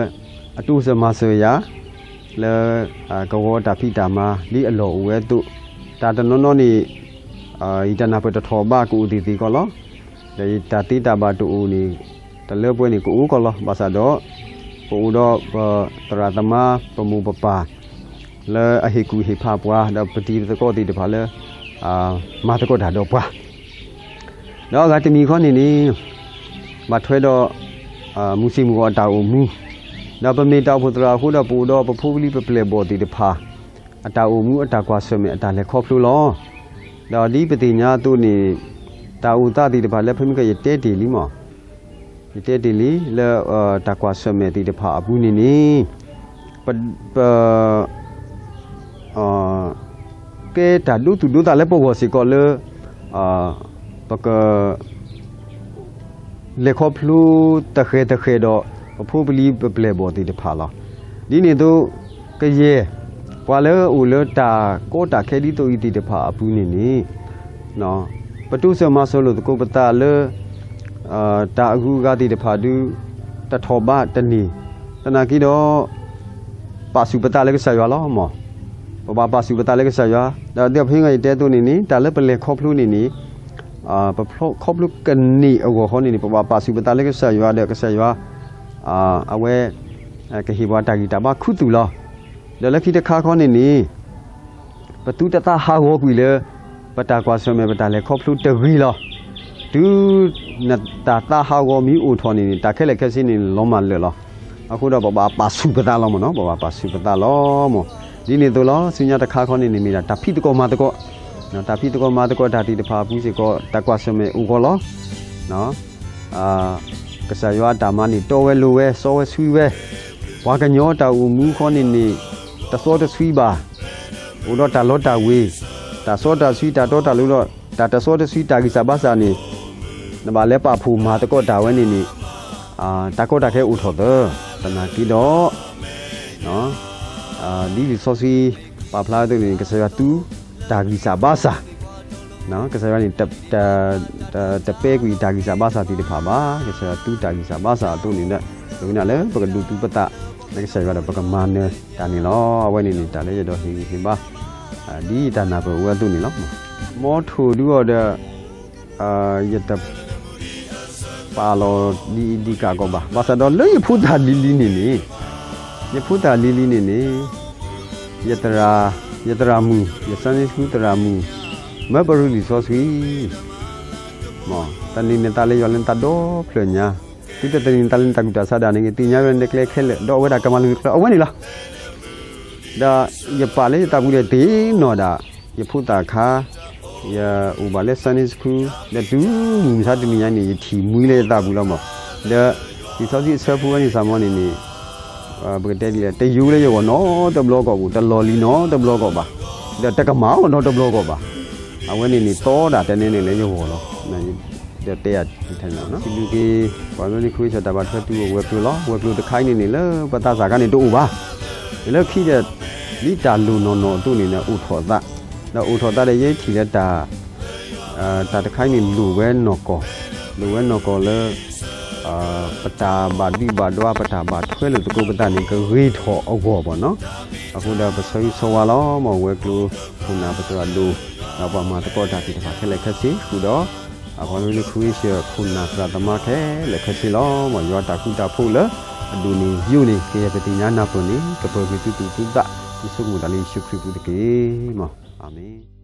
အတိစၢၤမၤစၢၤယၤ လၢကဝီၤတၢ်ဖံးတၢ်မၤဒ်အလီၢ်အိၣ်ဝဲအသိး, တၢ်တနီၤနီၤန့ၣ် ယတၢ်နၢ်ပၢၢ်တထီၣ်ဘးကအိၣ်သ့ၣ်သ့ၣ်ကီးလီၤ. ဒီးယတၢ်သ့တၢ်ဘၣ်တအိၣ်န့ၣ် တလၢပှဲၤန့ၣ်ကအိၣ်ကီးလီၤ. ဘၣ်ဆၣ်ဒီး ပအိၣ်ဒီးပသရၣ်သမါပမိၢ်ပပၢ် လၢအဟ့ၣ်ကူၣ်ဟ့ၣ်ဖးပှၤ ဒီးပတံၤပသကိးသ့ၣ်တဖၣ်လၢ မၤသကိးတၢ်ဒီးပှၤ ဒီးအဂၤတမံၤခီန့ၣ်န့ၣ် ဘၣ်ထွဲဒီး မုၢ်ဆ့ၣ်မုၢ်ဂီၤအတၢ်အိၣ်မူ, ဒီးပမ့ၢ်တၢ်အိၣ်ဖှိၣ်သရၣ်အဃိဒီး ပအိၣ်ဒီးပဖိပလံၤပပျဲၢ်ဘီၣ်သ့ၣ်တဖၣ် အတၢ်အိၣ်မူအတၢ်ကွၢ်ဆၢၣ်မဲာ်အတၢ်လဲၤခီဖျိလီၤ. ဒီးဒ်ပသ့ၣ်ညါအသိးန့ၣ် တၢ်အိၣ်သးသ့ၣ်တဖၣ်လၢဖဲမ့ၢ်ကယတဲတ့ၢ်လံမး ယတဲတ့ၢ်လံလၢ တၢ်ကွၢ်ဆၢၣ်မဲာ်သ့ၣ်တဖၣ်အပူၤန့ၣ်န့ၣ် ပ ပ ကဲတၢ်ဒိသူၣ်ဒိသးလၢပဂီၢ်စ့ၢ်ကီးလၢ ပက လဲၤခီဖျိတဃဲၤတဃဲၤဒီး ပဖိပလံၤပပျဲၢ်ဘီၣ်သ့ၣ်တဖၣ်လီၤ. ဒ်န့ၣ်အသိး ကယဲၢ် ပှၤလၢအအိၣ်လၢတၢ်ကီတၢ်ခဲဒ်သိးအံၤသ့ၣ်တဖၣ်အပူၤန့ၣ်န့ၣ် ပတိစၢၤမၤစၢၤလိာ်သကိးပသးလၢ တၢ်အဂုၤအဂၤသ့ၣ်တဖၣ်ဒုး တထီၣ်ဘးတန့ၢ်, သနာ်က့ဒီး ပာ်ဆူၣ်ပသးလၢကစၢ်ယွၤလီၤမၢ်. ပဘၣ်ပာ်ဆူၣ်ပသးလၢကစၢ်ယွၤ, ဒီးဒ်ဖဲအံၤယတဲအသိးန့ၣ်န့ၣ် တၢ်လၢပလဲၤခီဖျိန့ၣ်န့ၣ် ပခီဖျိကန့ၢ်အဂီၢ်ဃီန့ၣ်န့ၣ် ပဘၣ်ပာ်ဆူၣ်ပသးလၢကစၢ်ယွၤဒီးကစၢ်ယွၤ အဝဲ ကဟ့ၣ်ပှၤတၢ်ဂံၢ်တၢ်ဘါခူသူၣ်လီၤ. ဒီးလၢခံတခါခီန့ၣ်န့ၣ် ပသုတသးဟးဂီၤကွံာ်လၢ ပတၢ်ကွၢ်ဆၢၣ်မဲာ်ပတၢ်လဲၤခီဖျိတဂ့ၤလီၤ. တုၤနတၢ်သးဟးဂီၤမ့ၢ်အိၣ်ထီၣ်န့ၣ်န့ၣ် တၢ်ခဲလၢာ်ခဲဆ့န့ၣ်လီၤမၢ်လၢာ်လီၤ. အဃိဒီးပဘၣ်ပာ်ဆူၣ်ပသးလီၤမၢ်နီၤ, ပဘၣ်ပာ်ဆူၣ်ပသးလီၤမၢ်. ဒ်န့ၣ်အသိးလီၤ ဆူညါတခါခီန့ၣ်န့ၣ် မ့ၢ်ဒၣ်တၢ်ဖံးသကိးမၤသကိး, တၢ်ဖံးသကိးမၤသကိးတၢ်သ့ၣ်တဖၣ်အပူၤစ့ၢ်ကီး တၢ်ကွၢ်ဆၢၣ်မဲာ်အိၣ်ဂီၢ်လီၤ. ကစၢ်ယွၤအတၢ်မၤန့ၣ် တီဝဲလိၤဝဲ စီဝဲဆှံဝဲ, ပှၤကညီတၢ်အိၣ်မူဃီန့ၣ်န့ၣ် တစီတဆှံဘၣ်, အိၣ်ဒီးတၢ်လီတၢ်ဝ့ၤ, တၢ်စီတၢ်ဆှံတၢ်တီတၢ်လိၤဒီး တၢ်တစီတဆှံတၢ်ဂံၢ်စၢ်ဘါစၢ်န့ၣ် နဘၣ်လဲၤပာ်ဖှိၣ်မၤသကိးတၢ်ဝဲန့ၣ်န့ၣ် တၢ်ကီတၢ်ခဲအိၣ်ထီၣ်သၢ, သနာ်က့ဒီး ဒ်လံာ်စီဆှံပာ်ဖျါဝဲအသိးန့ၣ် ကစၢ်ယွၤသူတၢ်ဂံၢ်စၢ်ဘါစၢ်, ကစၢ်ယွၤန့ၣ် တပဲကွံာ်တၢ်ဂံၢ်စၢ်ဘါစၢ်သ့ၣ်တဖၣ်ဘၣ်. ကစၢ်ယွၤသူတၢ်ဂံၢ်စၢ်ဘါစၢ်အသိးန့ၣ်ဒီး ပဝဲဒၣ်လၢပကဒိးသူပသးလၢကစၢ်ယွၤဒီးပကမၤနၢၤတၢ်န့ၣ်လီၤ. အဝဲန့ၣ်န့ၣ် တၢ်လၢယအဲၣ်ဒိးဟ့ၣ်ဂံၢ်ဟ့ၣ်ဘါ ဒ်ယတၢ်နၢ်ပၢၢ်အဝဲအသိးန့ၣ်လီၤ. မ်ထိၣ်ဒုအီၤဒီး ယတ ပာ်လီၤဒ်အံၤဒ်ကးကီးဘၣ်. ဘၣ်ဆၣ်ဒီးလၢယဖိသၣ်လံၤလံၤန့ၣ်န့ၣ်, ယဖိသၣ်လံၤလံၤန့ၣ်န့ၣ်, ယသရၣ်, ယသရၣ်မုၣ်, ယ Sunday School သရၣ်မုၣ်, မၢပရူလံာ်စီဆှံ, တၢ်သန့ၤနသးလၢယွၤလၢနသးဒီဖျၢၣ်ညါ, သုတသန့ၤနသးလၢနတၢ်ကူၣ်တၢ်ဆးဒၣ်န့ၣ် သ့ၣ်ညါဝဲလၢနကျဲခဲလၢာ် ဒီးအဝဲဒၣ်ကမၤလိၤနကျဲအဝဲန့ၣ်လီၤ. ဒီးယပာ်လၢယသးပူၤဒီးသ့ၣ်နီၣ်ဒၣ် ယဖိသၣ်ခါ, ယအိၣ်ဘၣ်လၢ Sunday School ဒီးတုၤမုၢ်မဆါတနံၤညါန့ၣ် ယထံၣ်မှံလၢယသးပူၤလီၤမၢ်. ဒီးလံာ်စီဆှံအဆၢဖိဝဲန့ၣ် စၢ်မီန့ၣ်န့ၣ် ပကတဲဒ်လဲၣ် တယိလၢယဂီၢ်နီတဘျီကီၢ်ပူၤ, တလီၢ်လံၤနီတဘျီကီၢ်ဘၣ်, ဒီးတကမၣ်အီၤနီတဘျီကီၢ်ဘၣ်. အဝဲန့ၣ်န့ၣ် သီဒၣ်တနဲန့ၣ်လၢယဂီၢ်လီၤ. ဒီးတဲယၤ စံးဘျုးက့ၤ ပှၤမၢလံၤခဝ့ၡၢၣ်တၢ်ဘၣ်ထွဲတုၤအိၣ်ဝဲၤကျိၤလီၤ. ဝဲၤကျိၤတခါအံၤန့ၣ်န့ၣ် လၢပသးစၢ်ခါန့ၣ်တအိၣ်ဘၣ်. လၢခံဒီး ဒ်တၢ်လိၣ်နီၢ်နီၢ်အသိးန့ၣ်ဒီး အိၣ်ထီၣ်သး, ဒီးအိၣ်ထီၣ်သးဒီးယဲထံၣ်လၢတၢ် တၢ်တခါအံၤန့ၣ် လိၣ်ဝဲနီၢ်ကီၢ်, လိၣ်ဝဲနီၢ်ကီၢ်လၢ ပတၢ်ဘၣ်ဒုးဘၣ်ဒွါ ပတၢ်ဘၣ်ထွဲလိာ်သကိးပသးန့ၣ် ကဂ့ၤထီၣ်အဂီၢ်ဘၣ်နီၤ. အဃိဒီးပဆၢဂ့ၤဆၢဝါလီၤ မ်ဝဲၤကျိၤခိၣ်နၢ်ပသရၣ်ဒိၣ် ဒီးပှၤမၤသကိးတၢ်သ့ၣ်တဖၣ်ခဲလၢာ်ခဲဆ့ဃုာ်ဒီး အပှၤမၢလံၤခဝ့ၡၢၣ်ခိၣ်နၢ်သရၣ်သမါခဲလၢာ်ခဲဆ့လီၤ. မ်ယွၤတၢ်ဃူတၢ်ဖိးလၢအဒိၣ်န့ၢ်ယိာ်န့ၢ် ကယဲၢ်ပသ့ၣ်ညါနၢ်ပၢၢ်န့ၣ် ကပၢၤက့ၤသုသူၣ်သုသး ယဆိကမိၣ်တၢ်လၢယ့ၣ်ၡူးခရံာ်အပူၤတက့ၢ်. အၤမ့ၣ်.